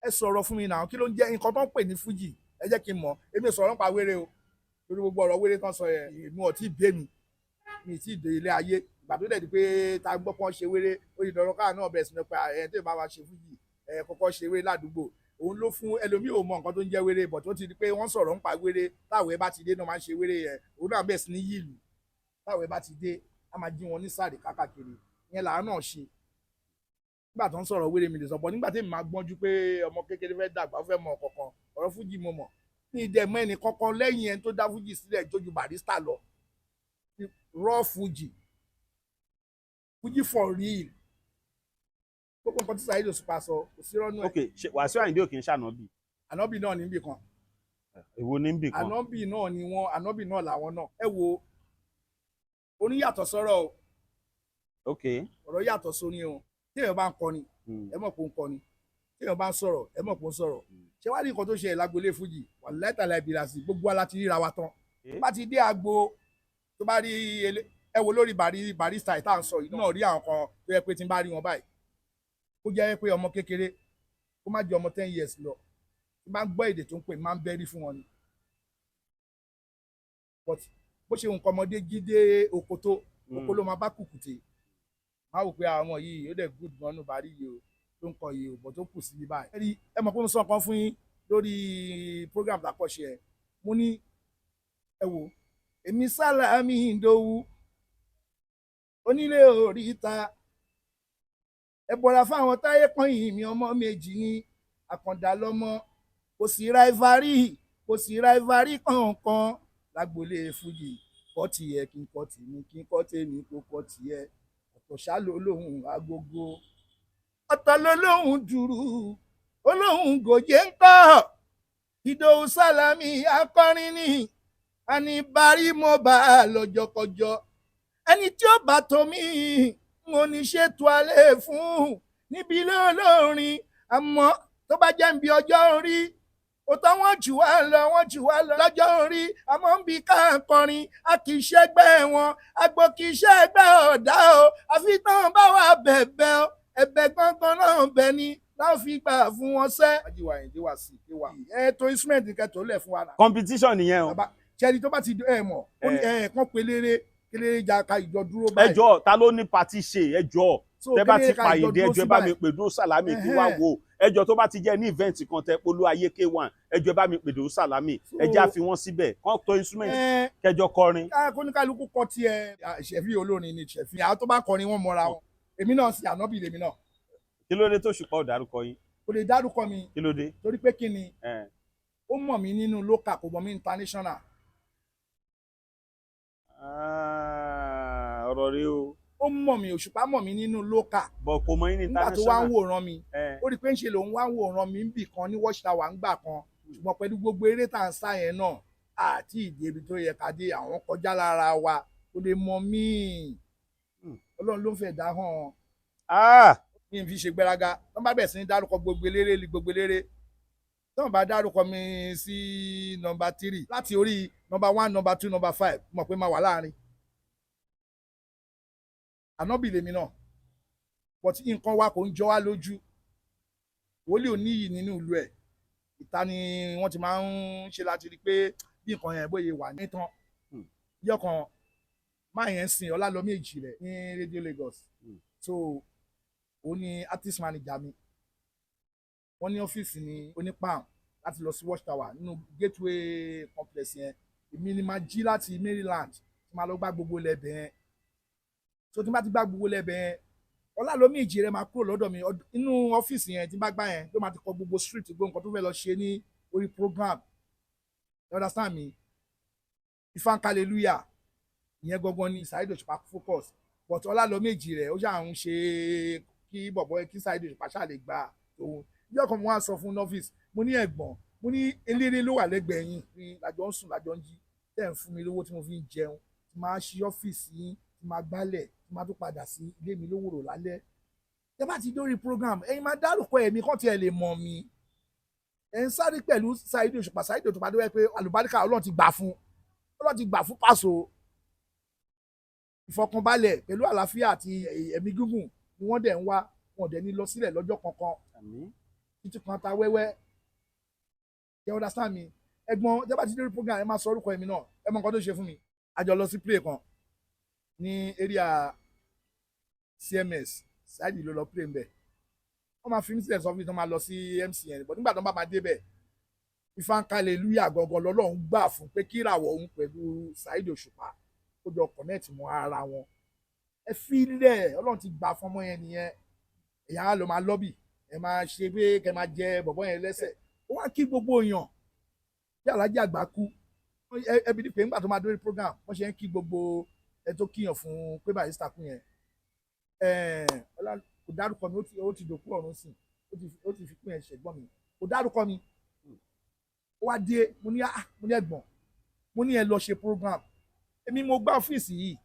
Ẹ sọ̀rọ̀ fún mi náà, kí ló ń jẹ́ nǹkan tó ń pè ní fújì? Ẹ jẹ́ kí n mọ̀. Èmi ò sọ̀rọ̀ nípa wéré o, torí gbogbo ọ̀rọ̀ wéré tán sọ yẹn, èmi ò tí ì bí èmi mi ì tí ì dé ilé ayé. Ìgbà tó dẹ̀ di pé ta gbọ́ pọ́n ṣe wéré, ó di dandan káà náà bẹ̀rẹ̀ sí ní pa ẹ̀ tó ìbá wa ṣe fújì, ẹ̀ kọ́kọ́ ṣe wéré ládùúgbò. Òun ló fún ẹlòmíì ò mọ nǹkan tó ń jẹ́ wéré bọ̀, tó ti di pé wọ́n sọ̀rọ̀ nípa wéré. Táwọn ẹ bá ti dé náà máa ń ṣe wéré yẹn, òun náà bẹ̀rẹ̀ sí ní yìlù. Táwọn ẹ bá ti dé, a máa jí wọn ní sàrè kákàkiri. Ìyẹn làá náà ṣe nígbà tó ń sọ̀rọ̀ wéré. Mi lè sọ bọ̀ nígbà tí èmi máa gbọ́njú pé ọmọ kékeré fẹ́ dàgbà, ó fẹ́ mọ ọ̀kọ̀ọ̀kan ọ̀rọ̀ fújì. Mo mọ̀ ní ìdẹ̀mọ́ ẹnì kankan lẹ́yìn ẹni tó dá fújì sílẹ̀ jójú Barrister lọ. Raw fújì, fújì for real. Gbogbo nǹkan tí Saheed Òṣùpá sọ, kò sí rọ́nù ẹ̀. Ok, ṣe Wàsíù Àyìndé ò kì í ṣànábì? Ànábì náà níbì kan. Èwo níbì kan? Ànábì náà ni wọn, ànábì náà làwọn náà. Ẹ wo, oníyàtọ̀ sọ̀rọ̀ o. Ọ̀rọ̀ yàtọ̀ sóní o. Tí èèyàn bá ń kọrin, ẹ mọ̀ pé ó ń kọrin. Tí èèyàn bá ń sọ̀rọ̀, ẹ mọ̀ pé ó ń sọ̀rọ̀. Ṣé wàá ní nǹkan tó ṣe lágbolé fújì wà lẹ́tàlá ìbílà sí gbogbo wa láti ríra wa tán. Bá ti dé agbo, tó bá rí ẹ wo lórí Barrister tá à ń sọ yìí náà, rí àwọn kan tó yẹ pé tí n bá rí wọn báyìí, ó jẹ́ pé ọmọ kékeré, kó má ju ọmọ 10 years lọ, tí bá ń gbọ́ èdè tó ń pè, máa ń bẹ́rí fún wọn ni. But bó ṣe nǹkan ọmọdé jí dé oko tó oko ló máa bá kùkùté, máa wò pé àwọn yìí ó dẹ̀ good gan nù bàrí yìí o, tó ń kọ yìí o, bọ̀ tó kù síbi báyìí. Ẹ rí, ẹ mọ̀ pé mo sọ nǹkan fún yín lórí program tá a kọ́ ṣe ẹ. Mo ní ẹ wò, èmi Sàlámì Ìdòwú onílé oríta, ẹ bọ̀ra fáwọn táyé pọ́nyìn mi, ọmọ méjì ní àkàndá lọ́mọ, kò sí rivalry, kò sí rivalry kankan lágbolé fújì. Kọ́ tiẹ̀ kí n kọ́ tèmi, kí n kọ́ tèmi kó kọ́ tiẹ̀. Ọ̀tọ̀ ṣá ló lóhùn agogo, ọ̀tọ̀ ló lóhùn dùrù, olóhùn gòjé ń kọ́. Ìdòwú Sàlámì akọrin ní àní bari mo bá a lọ́jọ́kọjọ́. Ẹni tí ó bá tó mi, mo ní ṣètò alẹ́ fún níbi ilé olórin. Àmọ́ tó bá jẹ́ ń bi ọjọ́ orí òótọ́, wọ́n jù wá lọ, wọ́n jù wá lọ lọ́jọ́ orí. Àmọ́ ń bi ká kọrin, a kì í ṣẹgbẹ́ wọn. Àgbo kì í ṣẹgbẹ́ ọ̀dà o, àfi tán bá wà bẹ̀bẹ̀ o. Ẹ̀bẹ̀ gangan náà bẹ̀ ni láwọn fi gbà fún wọn sẹ́. Ajíwá Àyìndé wà sí ìwà ẹ tó instrument kẹtọ lẹ̀ fún wa náà. Competition nìyẹn o. Bàbá ṣẹ́ni tó bá ti ẹ mọ̀ ó ní ẹ kàn pé léré kéléré ja ka ìjọ dúró Ẹ báyìí. jọ̀ọ́, ta ló ní party ṣe? Ẹ jọ̀ọ́. So Tẹ bá ti kéré ká pàyìndé, ìjọ dúró ẹjọ́ ẹ sí bá mi báyìí. pè Dúró Sàlámì kí wá Ẹhẹ́n. wò ẹjọ́. Tó bá ti jẹ́ ní event kan tẹ polú ayé K1, ẹjọ́ ẹ bá mi pè Dúró Sàlámì, ẹjẹ́ á fi wọ́n síbẹ̀ kán tó instrument, kẹjọ kọrin. Ká kóníkálukú kọ tiẹ̀. Ṣẹ̀fí olórin ni Ṣẹ̀fí, àwọn tó bá kọrin wọn mọra wọn. Èmi náà sì, ànábì lèmi náà. Kí ló dé tó Òṣùpá ò dárúkọ yín? Kò lè dárúkọ mi. Kí ló dé? Torí pé kí ni? Ó mọ̀ mí nínú local, kò mọ̀ mí international. Ah, ọ̀rọ̀ rí o. Ó mọ̀ mí, Òṣùpá mọ̀ mí nínú local. Bọ̀ kò mọ yín ní Nígbà tó wá ń international. wòran mi, ó rí i pé ń ṣe lòun wá ń wòran mi níbì kan ní Watch Tower ńgbà kan. Ṣùgbọ́n pẹ̀lú gbogbo eré tá à ń sá yẹn náà àti ìdí ibi tó yẹ ká dé, àwọn kọjá lára wa, kò lè mọ míì. Ọlọ́run ló ń fẹ́ dá hàn. Mi fi ṣe gbéraga. Tó bá bẹ̀rẹ̀ sí ní dárúkọ gbogbo eléré li gbogbo eléré, tó bá dárúkọ mi sí number 3, láti orí number 1, number 2, number 5, mọ̀ pé máa wà láàrin. Ànábì lèmi náà, but nǹkan wa kò ń jọ wá lójú. Wòlíì oníyì nínú ìlú ẹ̀, ìta ni wọ́n ti máa ń ṣe láti rí i pé bí nǹkan yẹn bóyá wà nítàn. Yọkan máa yẹn sìn Ọlálọ́mí èjì rẹ̀ ní Radio Lagos. So òun ni artist manager mi. Wọ́n ní ọ́fíìsì ní Onípàm láti lọ sí Watch Tower nínú Gateway Complex yẹn. Èmi ni máa jí láti Maryland tí máa lọ gbá gbogbo lẹ́bẹ̀ yẹn. So tí n bá ti gbá gbogbo lẹ́bẹ̀ yẹn, Ọlálọ́mí èjì rẹ̀ máa kúrò lọ́dọ̀ mi inú ọ́fíìsì yẹn. Tí n bá gbá yẹn, ló máa ti kọ gbogbo street, gbogbo nǹkan tó fẹ́ lọ ṣe ní orí program. You understand me? Ìfànkàlélúyà ìyẹn gangan ni Saheed Òṣùpá focus, but Ọlálọ́mí èjì rẹ̀ ó ṣáà ń ṣe kí bọ̀bọ̀ kí Saheed Òṣùpá ṣáà lè gba òun. Ìjọ kan mo wá sọ fún ọ́fíìsì, mo ní, "Ẹ̀gbọ́n," mo ní, "eléré ló wà lẹ́gbẹ̀ẹ́ yín ní lájọ ń sùn, lájọ ń jí, tẹ́ ń fún mi lówó tí mo fi ń jẹun, tí máa ṣí ọ́fíìsì yín, tí máa gbálẹ̀, tí máa tún padà sí ilé mi lówùrò lálẹ́. Tẹ́ bá ti dórí program, ẹ̀yin máa dárúkọ ẹ̀mí kàn tiẹ̀ lè mọ̀ mí. Ẹ̀ ń sáré pẹ̀lú Saheed Òṣùpá." Saheed Òṣùpá tó yẹ pé àlùbáríkà Ọlọ́run ti gbà fún, Ọlọ́run ti gbà fún Pàṣọ, ìfọkànbalẹ̀ pẹ̀lú àlàáfíà àti ẹ̀mí gígùn ni wọ́n dẹ̀ ń wá. Wọn dẹ̀ ní lọ sílẹ̀ lọ́jọ́ kankan. Àmín. Títí kan ta wẹ́wẹ́. You understand me? Ẹ̀gbọ́n, tẹ́ bá ti dórí program, ẹ máa sọ orúkọ ẹ̀mí náà." Ẹ mọ nǹkan tó ṣe fún mi? A jọ lọ sí play kan ní area CMS. Saheed ló lọ play ńbẹ̀. Wọ́n máa fi mí sílẹ̀ sọ́fíìsì, wọ́n máa lọ sí MCN, but nígbà tó ń bá máa débẹ̀, ìfànkàlélúyà gangan lọ́lọ́run gbà fún pé kí ìràwọ̀ òun pẹ̀lú Saheed Òṣùpá ó jọ connect mọ́ ara wọn. Ẹ fi lẹ̀, Ọlọ́run ti gbà fún ọmọ yẹn nìyẹn. Èèyàn á lọ máa lọ́bì, ẹ máa ṣe pé kẹ máa jẹ bọ̀bọ́ yẹn lẹ́sẹ̀. Ó wá kí gbogbo èèyàn bí Alájí àgbà kú. Ẹbí ní pé nígbà tó máa dórí program, wọ́n ṣe ń kí gbogbo ẹ tó kíyàn fún pé Barrister kú yẹn, ọlá kò dárúkọ mi. Ó ti dòkú ọ̀run sìn, ó ti fi kú yẹn ṣẹ̀gbọ́n mi. Kò dárúkọ mi. Ó wá dé, mo ní, "Ah," mo ní, "Ẹ̀gbọ́n," mo ní, "ẹ lọ ṣe program, èmi mo gbá ọ́fíìsì yìí.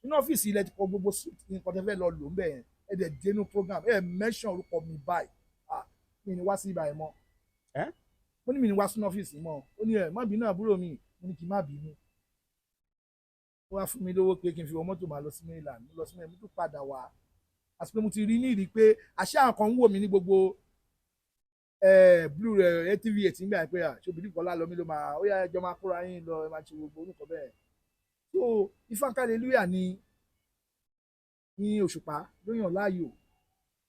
Inú ọ́fíìsì ilẹ̀ ti kọ gbogbo suit nǹkan tẹ́ fẹ́ lọ lò ń bẹ̀ yẹn. Ẹ dẹ̀ dénú program, ẹ mention orúkọ mi báyìí. Ah, mi ní wá sí ibà yẹn mọ́." Ẹ́? Mo ní mi ní wá sínú ọ́fíìsì mọ́. Ó ní, "Ẹ má bínú, àbúrò mi." Mo ní kí n má bínú. Ó wá fún mi lówó pé kí n fi wọ mọ́tò máa lọ sí Maryland. Mo lọ sí Maryland, mo tún padà wá, àti pé mo ti rí ní ìrí pé àṣẹ àwọn kan ń wò mí ní gbogbo blue rẹ TV 8 nígbà pé à ṣòbí Kọ́lá lọ mí ló máa ó yá, ẹjọ́ máa kóra yín lọ, ẹ máa ṣe gbogbo orúkọ bẹ́ẹ̀. So Ifánkàlélúyà ni ní Òṣùpá ló yàn láàyò.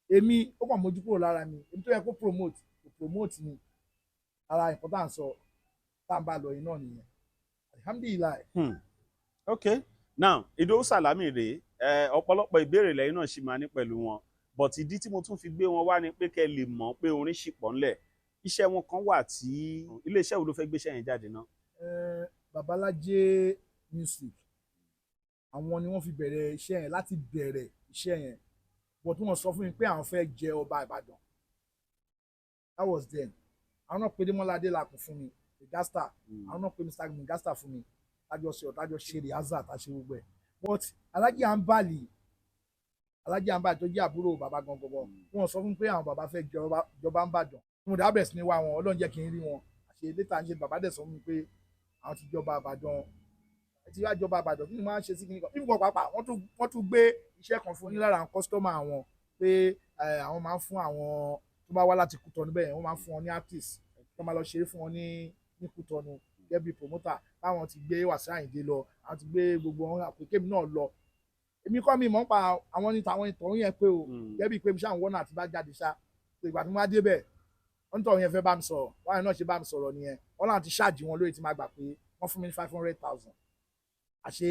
Èmi, ó kàn mójú kúrò lára mi. Èmi tó yẹ kó promote, kò promote mi. Ara nǹkan tá à ń sọ, tá à ń bá lọ yìí náà nìyẹn, alihamdulilayi. Ok, now Ìdòwú Sàlámì rèé. Ẹ ọ̀pọ̀lọpọ̀ ìbéèrè lẹ́yìn náà ṣì máa ní pẹ̀lú wọn, but ìdí tí mo tún fi gbé wọn wá ni pé kẹ́ lè mọ̀ pé orin ṣì pọ̀ ńlẹ̀. Iṣẹ́ wọn kan wà tí iléeṣẹ́ wo ló fẹ́ gbéṣẹ́ yẹn jáde náà? Babalájé Music, àwọn ni wọ́n fi bẹ̀rẹ̀ iṣẹ́ yẹn, láti bẹ̀rẹ̀ iṣẹ́ yẹn, but wọ́n sọ fún mi pé àwọn fẹ́ jẹ ọba Ìbàdàn. That was then. Àwọn náà pe Démọ́lá Adélakùn fún mi, Megasta. Àwọn náà pe Mr Megasta fún mi, tájọ ṣe ọ̀tájọ ṣe rìhásà, tá ṣe gbogbo ẹ̀. But Alhaji Ambali, Alhaji Ambali tó jẹ́ àbúrò bàbá gangan, wọ́n sọ fún mi pé àwọn bàbá fẹ́ jọba ń bàdàn. Mo dà bẹ̀rẹ̀ sí ní wá wọn, Ọlọ́run jẹ́ kí n rí wọn. Àṣe létà ń ṣe, bàbá dẹ̀ sọ fún mi pé àwọn ti jọba Ìbàdàn, ti wá jọba Ìbàdàn. Kí ni wọ́n á ṣe sí kíní kan bí nǹkan pàápàá? Wọ́n tún gbé iṣẹ́ kan fún ní lára àwọn customer àwọn pé àwọn máa ń fún àwọn tó bá wá láti Kútọ́nù bẹ́ẹ̀, wọ́n máa ń fún wọn ní artist tó máa lọ ṣeré fún wọn ní Kútọ́nù gẹ́gẹ́ bí promoter. Báwọn ti gbé Wàsíù Àyìndé lọ, àwọn ti gbé gbogbo wọn, àpèkémi náà lọ. Èmi kọ́ mi mọ̀ ń pa àwọn ní tàwọn ìtọ̀hún yẹn pé o, gẹ́gẹ́ bíi pé mi ṣáà ń wọ́nà àti bá jáde ṣá. So ìgbà tí mo wá débẹ̀, wọ́n tọ̀hún yẹn fẹ́ bá mi sọ̀rọ̀, wọ́n náà ṣe bá mi sọ̀rọ̀ nìyẹn. Wọ́n láti ṣáàjì wọn lórí tí máa gbà pé wọ́n fún mi ní 500,000, àṣé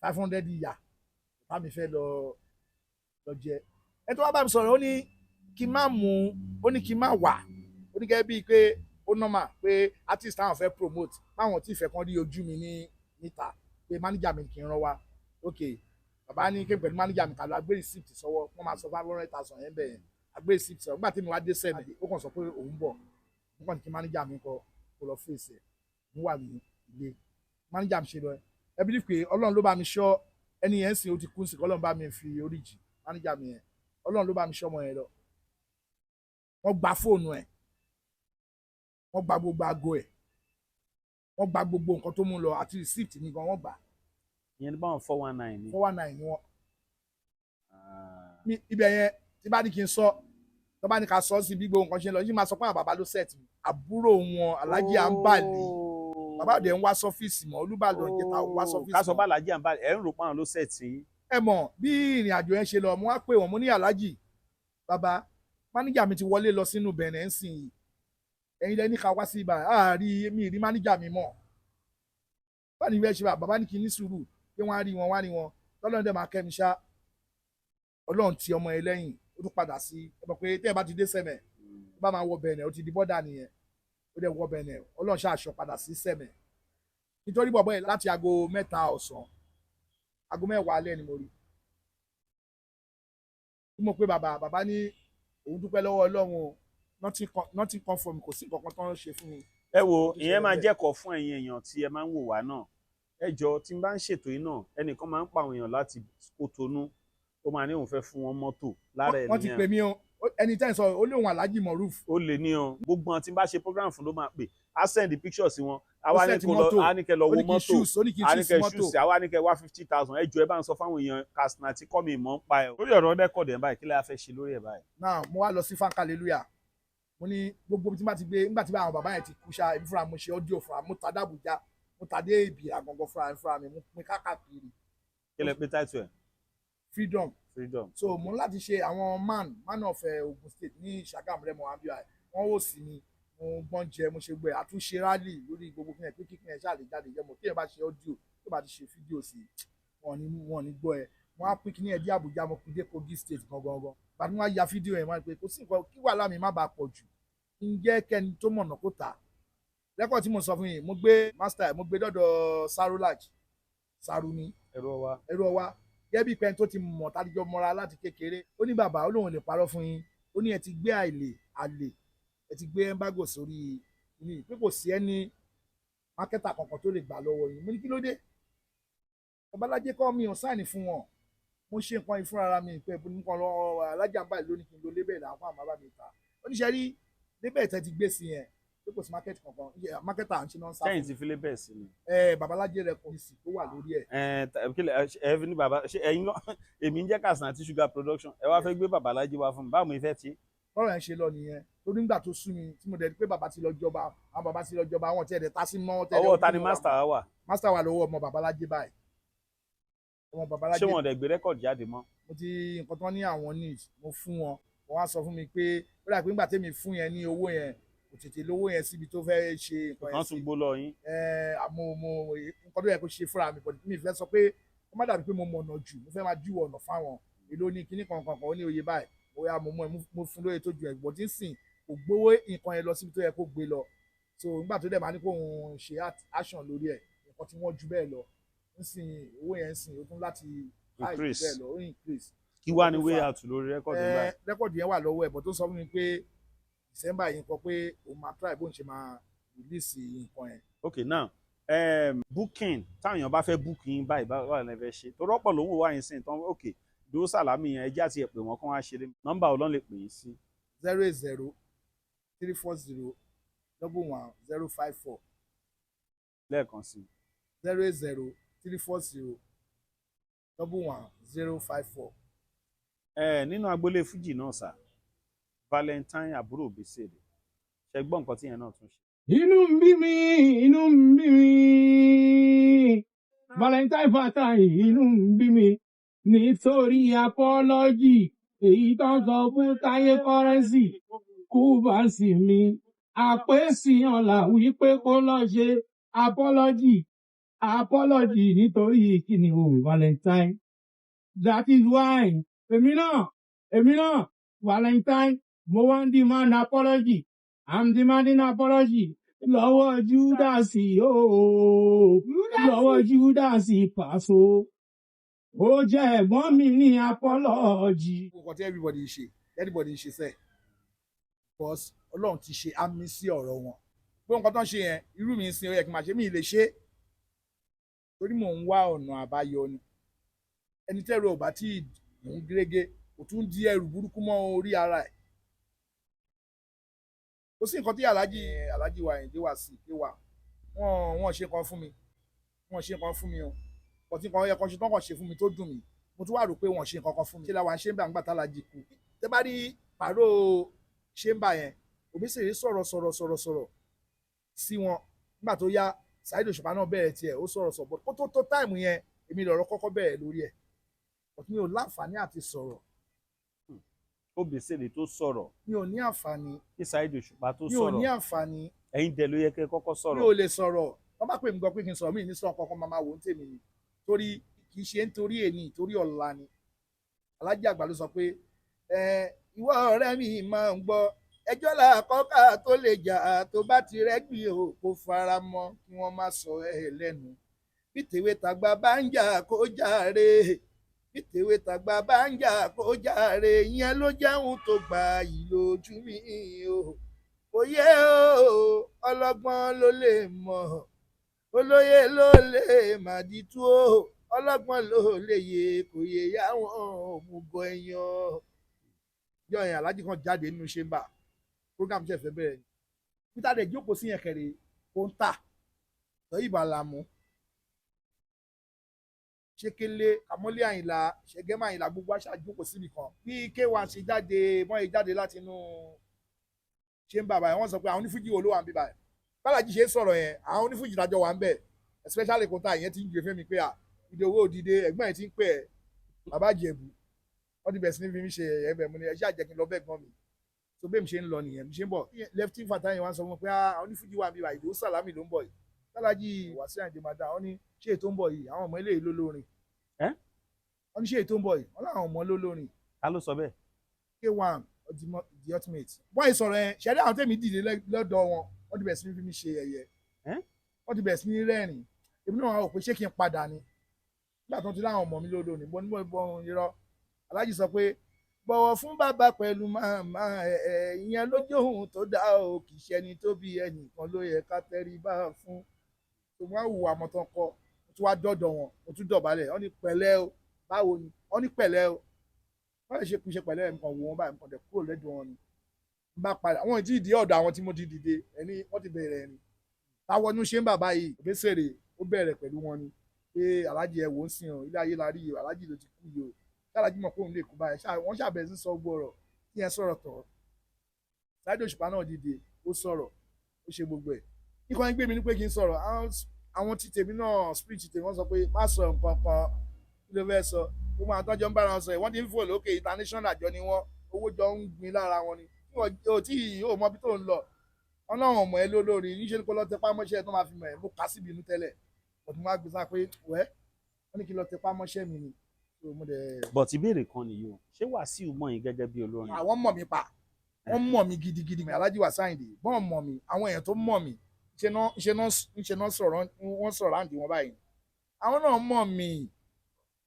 500 ìyà bá mi fẹ́ lọ lọ jẹ. Ẹ tó wá bá mi sọ̀rọ̀, ó ní kí n má mú, ó ní kí n má wà, ó ní gẹ́gẹ́ bíi pé ó normal pé artist táwọn fẹ́ promote, báwọn tí ìfẹ́ kan rí ojú mi ní níta, pé manager mi kì í rán wa. Ok, bàbá ní kí n pẹ̀lú manager mi kà lọ agbé receipt sọ́wọ́, wọ́n máa sọ 500,000 yẹn bẹ́ẹ̀ yẹn, agbé receipt sọ́wọ́. Nígbà tí mi wá dé sẹ́mi, ó kàn sọ pé òun bọ̀. Mo kàn ní kí manager mi kọ kó lọ fèsì ẹ̀, mo wà ní ilé manager mi ṣe lọ. Ẹ bí pé Ọlọ́run ló bá mi ṣọ́ ẹni yẹn sìn, ó ti kú sí, Ọlọ́run bá mi fi oríjì manager mi yẹn. Ọlọ́run ló bá mi ṣọ́ ọmọ yẹn lọ. Wọ́n gba fóònù ẹ̀, wọ́n gba gbogbo aago ẹ̀, wọ́n gba gbogbo nǹkan tó mú lọ àti receipt mi gan wọ́n gbà. Ìyẹn ní báwọn 419 ni. 419 ni wọ́n. Mi ibẹ̀ yẹn, tí bá ní kí n sọ, tó bá ní ká sọ sí bí gbogbo nǹkan ṣe ń lọ yìí, máa sọ pé àwọn bàbá ló set mi. Àbúrò wọn, Alhaji Ambali, bàbá òde ń wá sọ́fíìsì mọ́, Olúbàdàn ìjẹta ń wá sọ́fíìsì. Ká sọ mọ́. Bá Alhaji Ambali, ẹ̀ ń rò páwọn ló set yín. Ẹ mọ̀ bí ìrìn àjò yẹn ṣe lọ. Mo wá pè wọ́n, mo ní, "Alhaji, bàbá, máníjà mi ti wọlé lọ sínú Bẹ̀rẹ̀ ń sìn yìí. Ẹ̀yin lẹ́ni ká wá sí ibà, àárí mi rí máníjà mi mọ̀. Báwo ni ìwé ṣe bá?" Bàbá ní kí n ní sùúrù pé wọ́n á rí wọn, wá rí wọn. Tọ́lọ́run dẹ̀ máa kẹ́ mi ṣá, Ọlọ́run ti ọmọ ẹ lẹ́yìn, ó tún padà sí. Ẹ mọ̀ pé tẹ́ ẹ bá ti dé Sẹ̀mẹ̀, ó bá máa wọ Bẹ̀nẹ̀, ó ti di bọ́dà nìyẹn. Ó dẹ̀ wọ Bẹ̀nẹ̀, Ọlọ́run ṣáà padà sí Sẹ̀mẹ̀ nítorí bọ̀bọ́ yẹn láti aago 3 ọ̀sán, aago 10 alẹ́ ni mo rí bí mo pé bàbá. Bàbá ní òun dúpẹ́ lọ́wọ́ Ọlọ́run o, nothing come from, kò sí nǹkan kan tó ń ṣe fún mi. Ẹ wo, Tó ìyẹn máa ṣẹlẹ̀ bẹ́ẹ̀. jẹ́kọ̀ọ́ fún ẹ̀yin èèyàn tí ẹ máa ń wò wá náà. Ẹ jọ, tí n bá ń ṣètò yìí náà, ẹnìkan máa ń pa àwọn èèyàn láti Kótónú, ó máa ní òun fẹ́ fún wọn mọ́tò lára ẹ̀. Wọ́n ti pè mí o. Ẹni tẹ́ ń sọ, ó lóun Alhaji Moruf. Ó lè ní ọ, gbogbo àwọn tí n bá ṣe program fún ló máa pè, á send picture sí wọn, á wá ní send kó lọ mọ́tò. Á ní kẹ́ lọ Ó wo ní kí n mọ́tò. choose, ó ní kí n Á ní choose kẹ́ mọ́tò. choose, á wá ní kẹ́ wá 50,000. Ẹ jọ, ẹ bá ń sọ fáwọn èèyàn Katsina tí kọ́ mi mọ̀ ń pa ẹ̀ lórí ọ̀rọ̀ record ẹ̀ báyìí, kí lè fẹ́ ṣe lórí ẹ̀ báyìí? Náà mo wá lọ sí Fankalelúyà, mo ní gbogbo tí n bá ti gbé nígbà tí àwọn bàbá yẹn ti kú ṣá, èmi fúnra mo ṣe audio fúnra mo ta dàbújá, mo ta dé ibi àgàngàn fúnra mi, mo pín káàkiri. Kí lẹ pé title ẹ̀? Freedom. Freedom. So mo ní láti ṣe àwọn man of Ogun State ní Ṣàgámù, Rẹ́mọ, abia, wọ́n wò sí mi, mo gbọ́n jẹ, mo ṣe gbẹ àtúnṣe rally lórí gbogbo kí ẹ pé kíkún ẹ ṣáà lè jáde jẹ mọ tí ẹ bá ṣe audio, tó bá ti ṣe fídíò sí, wọn ní gbọ́ ẹ. Wọn á pín kíní ẹ dé Àbújá, mo pín dé Kogi State gangan gan. Gbàtí wọn á ya fídíò yẹn, wọn á pé kò sí nǹkan kí wàhálà mi má bàa pọ̀ jù, ń jẹ́ kẹ́ni tó mọ̀nà kó tà. Record tí mo sọ fún yín, mo gbé master, mo gbé dọ́dọ̀ Sarulaj Sarumi. Ẹ̀rọ wa. Ẹrú ọwá, gẹ́gẹ́ bí pẹ́ni tó ti mọ̀ tádìjọ́ mọ́ra láti kékeré. Ó ní bàbá, ó lóun lè parọ́ fún yín, ó ní ẹ ti gbé àìlè àlè, ẹ ti gbé embargo sórí ní pé kò sí ẹni marketer kankan tó lè gbà lọ́wọ́ yín. Mo ní kí ló dé, babalájé kọ́ mi ò sign fún wọn, mo ṣe nǹkan yìí fúnra mi pé nǹkan lọ alájà ń báyìí lónìí kí n lo label àwọn fún àmọ́ bá mi ta. Ó ní ṣe rí label tẹ́ ti gbé sí yẹn pé kò sí market kankan, marketer à ń ṣe náà ń sá Sẹ́yìn fún. ti fi label sí ni. Ẹ babalájé rẹ kò sí tó wà lórí ẹ̀. Ẹ kí lẹ ẹ fi ní bàbá ṣe ẹ̀yin náà? Èmi ń jẹ́ Katsina àti Sugar Production, ẹ wá fẹ́ gbé babalájé wá fún mi, báwo mo fẹ́ ti. Bọ́rọ̀ yẹn ṣe lọ nìyẹn, torí nígbà tó sú mi tí mo dẹ̀ rí pé bàbá ti lọ jọba, àwọn bàbá ti lọ jọba, àwọn tí ẹ̀ dẹ̀ ta sí mọ́ tẹ́lẹ̀. Ọwọ́ ta ni master wa wà? Master wà lọ́wọ́ ọmọ babalájé báyìí, ọmọ babalájé. Ṣé wọn dẹ̀ gbé record jáde mọ́? Mo ti nǹkan tó ní àwọn need, mo fún wọn. Wọ́n wá sọ fún mi pé ó dà pé nígbà tẹ́mi fún yẹn ní owó yẹn, kò tètè lówó yẹn síbi tó fẹ́ ṣe nǹkan yẹn. Wọ́n tún gbó lọ yín. Ẹ àmọ́ mo nǹkan tó yẹ kó ṣe fúnra mi, but mi fẹ́ sọ pé ó má dàbí pé mo mọ̀nà jù, mo fẹ́ máa júwọ̀ ọ̀nà fáwọn. Èló ní kinní kan kan kan? Ó ní oye báyìí. Mo yá, mo mú ẹ, mo fún lóye tó ju ẹ̀gbọ́n tí ń sìn, kò gbowó nǹkan yẹn lọ síbi tó yẹ kó gbé lọ. So nígbà tó dẹ̀ máa ní kó òun ṣe action lórí ẹ̀, nǹkan tí wọ́n ju bẹ́ẹ̀ lọ ń sìn, owó yẹn ń sìn, ó tún láti high jù Increase. bẹ́ẹ̀ lọ, ó increase. Kí wá ní way out lórí record yẹn báyìí? Record yẹn wà lọ́wọ́ ẹ̀, but tó sọ fún mi pé December yìí nǹkan pé òun máa try bóun ṣe máa release nǹkan yẹn. Ok, now booking, táwọn èèyàn bá fẹ́ booking báyìí, báwo ni ẹ fẹ́ ṣe? Torí ọ̀pọ̀ ló ń wò wá yín sìn tán. Ok, Dúró Sàlámì yẹn, ẹjẹ́ àti ẹ̀pẹ̀ wọn kán wá ṣeré, nọ́mbà ọlọ́run lè pè yín sí? 08034011054. Lẹ́ẹ̀kan sí. 08034011054. Ẹ nínú agboolé fújì náà sà, Valentine àbúrò Òbésèré, ṣe gbọ́ nǹkan tí yẹn náà tún ṣe? Inú ń bí mi, inú ń bí mi, Valentine Fatai, inú ń bí mi. Nítorí apology èyí tó ń sọ fún Táyé Currency kú bá sí mi àpèsè ọ̀la wípé kó lọ ṣe apology, apology nítorí kíni o? Valentine. That is why èmi náà Valentine, mo wá ń demand apology. I'm demanding apology lọ́wọ́ Júdásì ooo, lọ́wọ́ Júdásì Pàṣọ. Ó jẹ́ ẹ̀gbọ́n mi ní apology. Nǹkan tí everybody ṣe, everybody ṣe sẹ́ẹ̀, because Ọlọ́run ti ṣe àmì sí ọ̀rọ̀ wọn. Pé nǹkan tó ń ṣe yẹn, irú mi ń sin, ó yẹ kí n máa ṣe, mí lè ṣe é torí mò ń wá ọ̀nà àbáyọ ni. Ẹni tẹ́rù ọ̀bá tí mò ń gírégé kò tún di ẹrù burúkú mọ́ orí ara ẹ̀. Kò sí nǹkan tí aláàjì wa Àyìndé Wàsíù Kéwà wọ́n ṣe kan fún mi, wọ́n ṣe kan fún mi o. Kò tí nǹkan yẹ kan ṣe tán kàn ṣe fún mi tó dùn mí. Mo tún wá rò pé wọ́n ṣe nǹkan kan fún mi. Ṣé làwọn ṣe ń bá ń gbà tálájì kú? Tẹ́ bá rí pàrọ̀ ṣe ń bà yẹn, Òbésèré sọ̀rọ̀ sọ̀rọ̀ sọ̀rọ̀ sọ̀rọ̀ sí wọn. Nígbà tó yá, Saheed Òṣùpá náà bẹ̀rẹ̀ tiẹ̀, ó sọ̀rọ̀ sọ̀rọ̀, but kó tó tó time yẹn, èmi lọ̀rọ̀ kọ́kọ́ bẹ̀rẹ̀ lórí ẹ̀, but mi ò láǹfààní àti sọ̀rọ̀. Òbésèré tó sọ̀rọ̀. Mi ò ní àǹfààní. Kí Saheed Òṣùpá tó Mi ò ní sọ̀rọ̀. àǹfààní. Ẹ̀yin dẹ̀ ló yẹ kẹ́ kọ́kọ́ Mi sọ̀rọ̀. ò lè sọ̀rọ̀. Wọ́n bá pè mí gan pé kí n sọ̀rọ̀, mi ní sọ kankan, máa wò ó tèmi ni, torí kì í ṣe nítorí èní, torí ọ̀la ni. Alájà àgbà ló sọ pé ẹ ìwọ ọ̀rẹ́ mi máa ń gbọ́ ẹjọ́ làkọ́kà tó lè jà, tó bá ti rẹ́gbìn o, kó fara mọ́ kí wọ́n má sọ ẹ́ lẹ́nu. Bí tèwe tàgbà bá ń jà, kó jàre. Bí tèwe tàgbà bá ń jà, kó jàre. Ìyẹn ló jẹun tó gbà yìí lójú mi o. Kò yẹ o, ọlọ́gbọ́n ló lè mọ̀, olóye ló lè màdìtú o, ọlọ́gbọ́n ló lè yẹ, kò yẹ yáwọn òmùgọ̀ èèyàn. Yọ yẹn, alájí kan jáde nínú chamber, program ṣe fẹ́ bẹ̀rẹ̀ ni. Peter dẹ̀ jókòó sí yẹn kẹrẹ, kó ń tà lọ́yìn ìbàlámù ṣékélé kàmọ́lé Àyìnlá ṣẹgẹ́mà Àyìnlá, gbogbo àṣà jókòó síbì kan. Bí K1 ṣe jáde, wọ́n ṣe jáde láti inú chamber báyìí, wọ́n sọ pé àwọn onífújì wo ló wà ń bí báyìí? Bálájì ṣe ń sọ̀rọ̀ yẹn, àwọn onífújì dájọ́ wà ń bẹ̀, especially kóńtà yẹn ti ń gbé fẹ́mi pé à ìdòwò òdìdé ẹ̀gbọ́n ẹ̀ ti ń pè ẹ́ bàbá Ìjẹ̀bú. Wọ́n ti bẹ̀rẹ̀ sí ní fi mí ṣe ẹ̀yẹ́ bẹ̀. Mo ní ẹ ṣáà jẹ́ kí n lọ bẹ́ẹ̀ gbọ́n mi. So bẹ́ẹ̀ mi ṣe ń lọ nìyẹn, mi ṣe ń bọ̀, Lefty Fatai yẹn wá sọ fún mi pé àwọn onífújì wà ń bí báyìí, Ìdòwú Sàlámì ló ń bọ̀ yìí. Bálájì Wàsíù Àyìndé máa dá wọn ní ṣé ètò ń bọ̀ yìí, àwọn ọmọ eléyìí ló lórin. Ẹ́? Wọ́n ní ṣé ètò ń bọ̀ yìí, wọ́n láwọn ọmọ ló lórin. Ta ló sọ bẹ́ẹ̀? K1 the ultimate. Wọ́n yìí sọ̀rọ̀ yẹn, ṣẹ̀dá àwọn tẹ̀mí dìde lọ́dọ̀ wọn, wọ́n ti bẹ̀rẹ̀ sí ní fi mí ṣe ẹ̀yẹ. Ẹ́? Wọ́n ti bẹ̀rẹ̀ sí ní rẹ́rìn. Èmi náà wà wò pé ṣé kí n padà ni nígbà tó ti láwọn ọmọ mi lódò ní bọ́ níbo bọ́ irọ́. Aláàjì sọ pé bọ̀wọ̀ fún bàbá pẹ̀lú màmá ẹ̀ ẹ̀, ìyẹn lójú ohun tó dá o, kì í ṣe ẹni tó bí ẹnìkan ló yẹ ká tẹríba fún. Tó wá hùwà mọ́tàn kọ, mo tún wá dọ́dọ̀ wọn, mo tún dọ̀bálẹ̀. Wọ́n ní pẹ̀lẹ́ o, báwo ni? Wọ́n ní pẹ̀lẹ́ o, wọ́n lè ṣe kú ṣe pẹ̀lẹ́. Nǹkan wò wọ́n báyìí, nǹkan dẹ̀ kúrò lẹ́dùn wọn ni. N bá padà, wọ́n ti di ọ̀dọ̀ àwọn tí mo ti dìde ẹni, wọ́n ti bẹ̀rẹ̀ ẹni táwọn inú ṣe ń bàbá yìí. Òbésèré ó bẹ̀rẹ̀ pẹ̀lú wọn ni pé aláàjì ẹ wò ó sìn o, ilé ayé la rí o, aláàjì ló ti kú yìí o, aláàjì mọ̀ pé òun lè kú báyìí. Wọ́n ṣàbẹ̀rẹ̀ sí sọ gbọ́ ọ̀rọ̀ tí yẹn sọ̀rọ̀ tọ̀. Saheed Òṣùpá náà dìde, ó sọ̀rọ̀, ó ṣe gbogbo ẹ̀. Ikọ̀ ń gbé mi ní pé kí n sọ̀rọ̀. Àwọn tí tèmi náà, spirit tèmi, wọ́n sọ pé má sọ nǹkan kan, kí ló fẹ́ sọ? Gbogbo àwọn tọ́jọ́ ń bára wọn sọ yìí, wọ́n ti ń fò lókè, international àjọ ni wọ́n, owó jọ ń gbin lára wọn ni. Tí tí ò mọ ibi tó ń lọ, wọn náà mọ̀ ẹ́ lólórí níṣẹ́ ni kó lọ tẹpá mọ́ṣẹ́ tó máa fi mọ̀ ẹ́. Mo kà á síbi inú tẹ́lẹ̀, but mo wá gbé sá pé wẹ́, wọ́n ní kí n lọ tẹpá mọ́ṣẹ́ mi ni. So mo dẹ̀. But ìbéèrè kan nìyí o, ṣé Wàsíù mọ̀ yín gẹ́gẹ́ bí olórin? Àwọn mọ̀ mí pa, wọ́n mọ̀ mí gidigidi. Alhaji Wasiu Ayinde bọ́n mọ̀ mí, àwọn èèyàn tó mọ̀ mí ṣe náà sọ̀rọ̀, wọ́n sọ̀rọ̀ àǹdí wọn báyìí. Àwọn náà mọ̀ mí,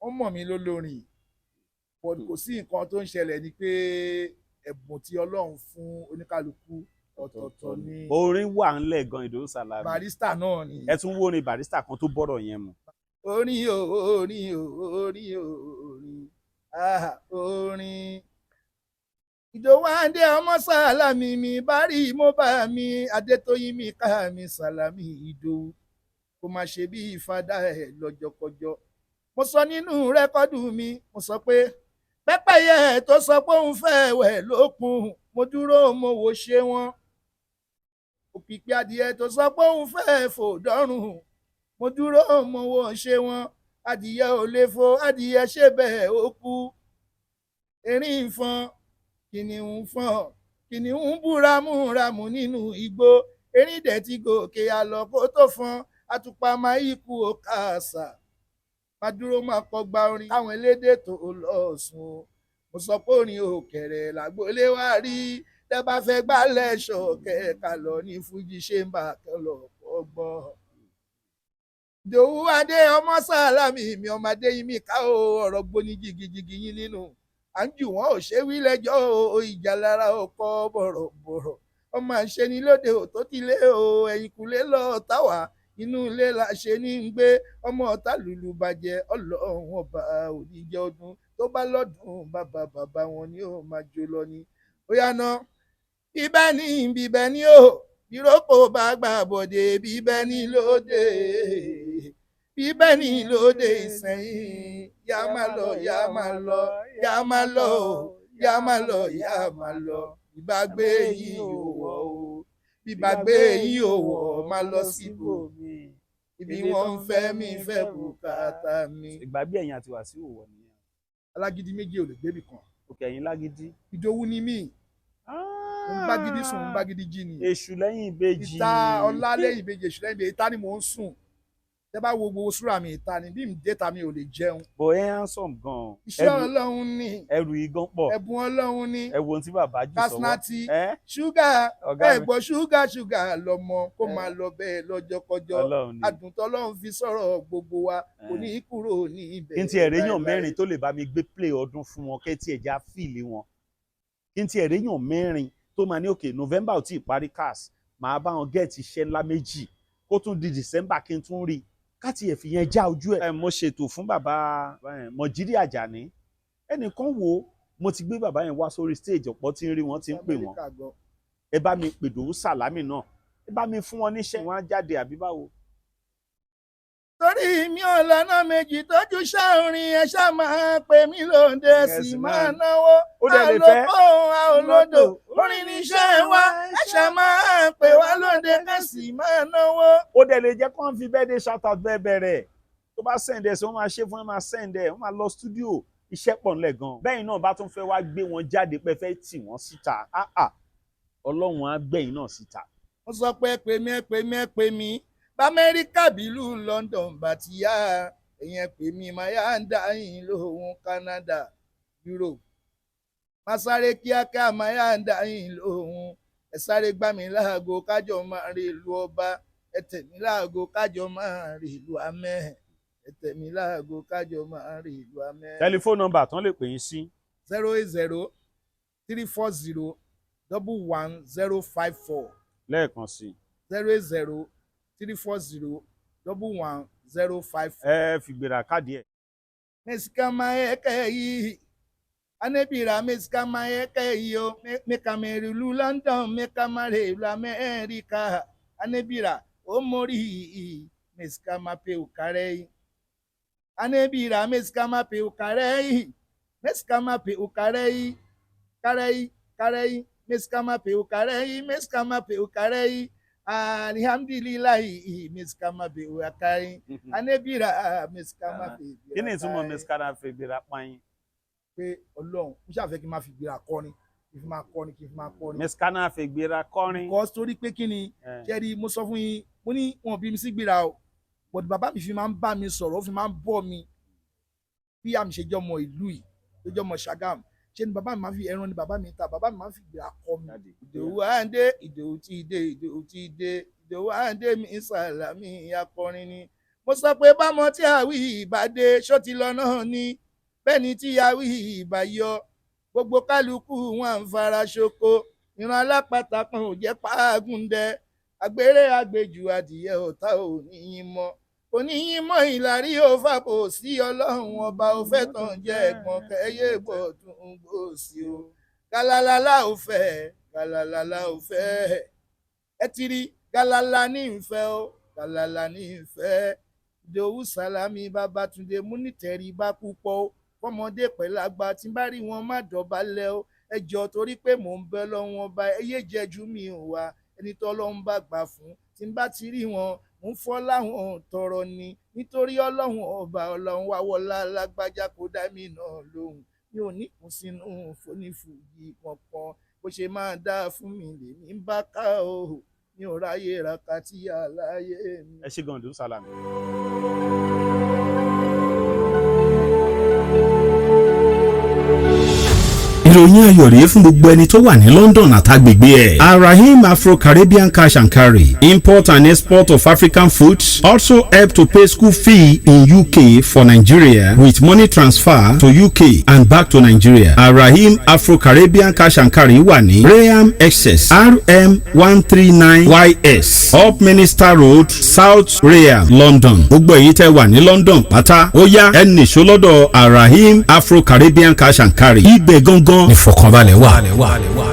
wọ́n mọ̀ mí lólórin, but kò sí nǹkan tó ń ṣẹlẹ̀ ni pé ẹ̀bùn tí Ọlọ́run fún oníkálukú ọ̀tọ̀ọ̀tọ̀ ni. Orin wà ńlẹ̀ gan, Ìdòwú Sàlámì. Barrister náà ni. Ẹ tún wó ni Barrister kan tó bọ́rọ̀ yẹn mu. Orin o, orin o, orin o, orin, ah, orin. Ìdòwú Adé ọmọ Sàlámì mi bá rí, mo bá mi Adétóyìn mi ká mi Sàlámì Ìdòwú, kó má ṣe bí ìfadà ẹ̀ lọ́jọ́kọjọ́. Mo sọ nínú record mi, mo sọ pé pẹ́pẹ́yẹ tó sọ pé òun fẹ́ wẹ̀ lókun, mo dúró, mo wò ṣe wọ́n. Òpìpì adìẹ tó sọ pé òun fẹ́ fò dọ́rùn, mo dúró, mo wò ṣe wọ́n. Adìyẹ ò lè fò, adìyẹ ṣe bẹ́ẹ̀ ó kú. Erin ń fọn, kìnìún ń fọn, kìnìún ń bú ramúramù nínú igbó. Erin dẹ̀ ti gòkè àlọ́ kó tó fọn. Àtùpà máa ikú ó kàṣà. Máa dúró máa kọgbà orin káwọn elédè tó lọ sùn o. Mo sọ pé orin òkèrè làgbólé wá rí. Tẹ́ bá fẹ́ gbálẹ̀ ṣọ̀kẹ́ ká lọ ní Fújì ṣe ń bà kẹ́ lọ kọ́gbọ́n. Ìdòwú Adé ọmọ Sàlámì mi, ọmọ Adéyìnmí ká o, ọ̀rọ̀ gbóní jìgìjìgì yín nínú. À ń jù wọ́n ò ṣe wí lẹ́jọ́ o, ìjà lára ọkọ̀ bọ̀rọ̀bọ̀rọ̀. Ọmọ àṣẹ ni lóde ò tó ti lé o, ẹ̀yìnkùlé lọ táwa, inú ilé la ṣe ní ń gbé. Ọmọ ọ̀tá lùlù bàjẹ́, Ọlọ́run ọba òníjẹ́ ọdún tó bá lọ́dún bàbá bàbá wọn ni ó máa jó lọ ni. Ó yá ná, bíbẹ́ ní bíbẹ́ ní o, ìrókò bá gbà bọ̀dé, bíbẹ́ ní lóde, bíbẹ́ ní lóde Ìsẹ̀yìn. Yá máa lọ, yá máa lọ, yá máa lọ o, yá máa lọ, yá máa lọ. Ìbágbé yìí ò wọ̀ o, bíbágbé yìí ò wọ̀, máa lọ síbò ibi wọ́n ń fẹ́ mi fẹ́ bùkátà mi. Ìgbàgbé ẹ̀yin àti Wàsíù wọ̀ nìyẹn. Alágídí méjì ò lè gbébì kan. Òkè ẹ̀yin lágídí. Ìdòwú ni mí, mo ń bá gidi sùn, mo ń bá gidi jí ni. Èṣù lẹ́yìn ìbejì. Ìta ọlá lẹ́yìn ìbejì, èṣù lẹ́yìn ìbejì, ìta ni mò ń sùn. Tẹ́ bá wo gbogbo súrà mi, ìta ni. Bí mi déta mi ò lè jẹun. Bọ̀ ẹ handsome gan-an. Iṣẹ́ Ọlọ́run ni. Ẹrù igan pọ̀. Ẹ̀bùn Ọlọ́run ni. Ẹ wo ohun tí bàbá jù sọ́wọ́. Kasinati Ẹ ṣúgà. Ọ̀gá Ẹ mi. gbọ́, ṣúgà ṣúgà lọmọ kó máa lọ bẹ́ẹ̀ lọ́jọ́kọjọ́. Ọlọ́run ni. Adùn tọ́lọ́run fi sọ̀rọ̀ gbogbo wa kò ní í kúrò ní ibẹ̀. Kí n tiẹ̀ réyàn láéláé. mẹ́rin tó lè bá mi gbé play ọdún fún wọn, kẹ́ tiẹ̀ já fìlì wọn. Kí n tiẹ̀ réyàn mẹ́rin tó máa ní òkè November ò tí ì parí cars, màá bá wọn get iṣẹ́ ńlá méjì kó tún di December kí n tún rí i ká tiẹ̀ fi yẹn já ojú ẹ̀. Mo ṣètò fún bàbá Mọ̀jírí Àjàní, ẹnìkan wo mo ti gbé bàbá yẹn wá sórí stage, ọ̀pọ̀ tí ń rí wọn ti ń pè wọ́n. Amẹ́ríkà gan. Ẹ bá mi pè Dòwú Sàlámì náà, ẹ bá mi fún wọn níṣẹ́, wọn á jáde àbí báwo. Torí mi ò lọ́nà méjì tójú ṣáàrin, ẹ ṣá máa pè mí lóde, ẹ sì máa náwó. Ó dẹ̀ lè fẹ́. Àlòkò àolódò orin níṣẹ́ wa, ẹ ṣá máa pè wá lóde, ẹ sì máa náwó. Ó dẹ̀ lè jẹ́ kó ń fi birthday shout out bẹ́ẹ̀ bẹ̀rẹ̀, tó bá send ẹ̀ sí wọ́n máa ṣe fún ẹ, máa send ẹ̀, wọ́n máa lọ studio, iṣẹ́ pọ̀ ńlẹ̀ gan. Bẹ́ẹ̀ náà bá tún fẹ́ wá gbé wọn jáde pé fẹ́ tì wọ́n síta, ah ah, Ọlọ́run á gbẹ̀yìn náà síta. Wọ́n sọ pé ẹ pè mí, ẹ pè mí, ẹ pè mí, b'Amẹ́ríkà bílù London bàtíyá, èèyàn pè mí, máa yá ń dá yín lóhùn. Canada, Europe, máa sáré kíákíá, máa yá ń dá yín lóhùn. Ẹ sáré gbá mi láago kájọ máa rí ìlú ọba, ẹ tẹ̀ mí láago kájọ máa rí ìlú amẹ́, ẹ tẹ̀ mí láago kájọ máa rí ìlú amẹ́. Tẹlifóònù nọ́mbà tán lè pè yín sí. 08034011054. Lẹ́ẹ̀kan sí. 08034011054. Ẹ fìgbèrà káàdì ẹ̀. Mesikama eke yi anebira, mesikama eke yi o, mekamerilu London, mekamarelu Amẹ́ríkà, anebira o mori, mesikama pe ukare yi, anebira mesikama pe ukare yi, mesikama pe ukare yi, kare yi, kare yi, mesikama pe ukare yi, mesikama pe ukare yi, alihamdulilayi, mesikama pe ukare yi, anebira mesikama pe. Kí ni ìtumọ̀ mẹ́sìkárà fìgbèrà pààyàn? Pé Ọlọ́run mo ṣàfẹ́ kí n máa fi gbéra kọrin, kí n fi máa kọrin, kí n fi máa kọrin. Mẹ́sìkárà fìgbèrà kọrin. Because torí pé kí ni? Ṣẹ́rí, mo sọ fún yín, mo ní wọn bí mi sí gbéra o, but bàbá mi fi máa ń bá mi sọ̀rọ̀, ó fi máa ń bọ́ mi bí àmì ṣe jọmọ ìlú yìí tó jọmọ Ṣàgámù. Ṣé ni bàbá mi máa ń fi ẹran ni bàbá mi ń ta, bàbá mi máa ń fi gbéra kọ mi. Ìdòwú Àǹdé, Ìdòwú ti dé, Ìdòwú ti dé, Ìdòwú Àǹdé mi Sàlámì akọrin ni. Mo sọ pé bámọ tí àwí ìbàdé ṣó ti lọ náà ni, bẹ́ẹ̀ ni tí àwí ìbá yọ, gbogbo kálukú wọn à ń fara ṣoko. Ìran alápatà kan ò jẹ́ pàágùndẹ àgbèrè àgbèjù, adìyẹ ọ̀tá ò ní yín mọ́, kò ní yín mọ́. Ìlàrí ò fàbò sí Ọlọ́run ọba ò fẹ́ tàn jẹ́ ẹ̀gbọ́n kẹyẹ gbọ̀dún gbòòsì o. Gàlálàlà ò fẹ́, gàlálàlà ò fẹ́, ẹ ti rí gàlálà ní ìfẹ́ o, gàlálà ní ìfẹ́. Ìdòwú Sàlámì Babátúndé mú nítẹríba púpọ̀ o, fọmọdé pẹ̀lú àgbà tí n bá rí wọn má dọ̀bálẹ̀ o, ẹ jọ̀ọ́, torí pé mò ń bẹ lọ́wọ́n ọba, ẹ yé jẹ́jú mi ò wá ẹni tó lọ́n bá gbà fún. Tí n bá ti rí wọn, mò ń fọ́ láwọn tọrọ ni. Nítorí Ọlọ́run Ọba, Ọlọ́run wá wọlá lágbájá kó dá mi náà lóhùn. Mi ò ní kún sínú fónífùjì kankan. Bó ṣe máa dáa fún mi lèmi ń bá ká o. Mi ò ráyè rakatí àláyé mi. Ẹ ṣé gan, Ìdòwú Sàlámì. Ìròyìn ayọ̀ rèé fún gbogbo ẹni tó wà ní London àtàgbègbè ẹ̀. Arahim Afro-Caribbean Cash and Carry, import and export of African foods, also help to pay school fee in UK for Nigeria with money transfer to UK and back to Nigeria. Arahim Afro-Caribbean Cash and Carry wà ní Rainham, Essex, RM 139 YS, Upminster Road, South Rainham, London. Gbogbo èyí tẹ́ wà ní London pátá, ó yá, ẹ nìṣó lọ́dọ̀ Arahim Afro-Caribbean Cash and Carry. Ibẹ̀ gangan ìfọ̀kànbalẹ̀ wà.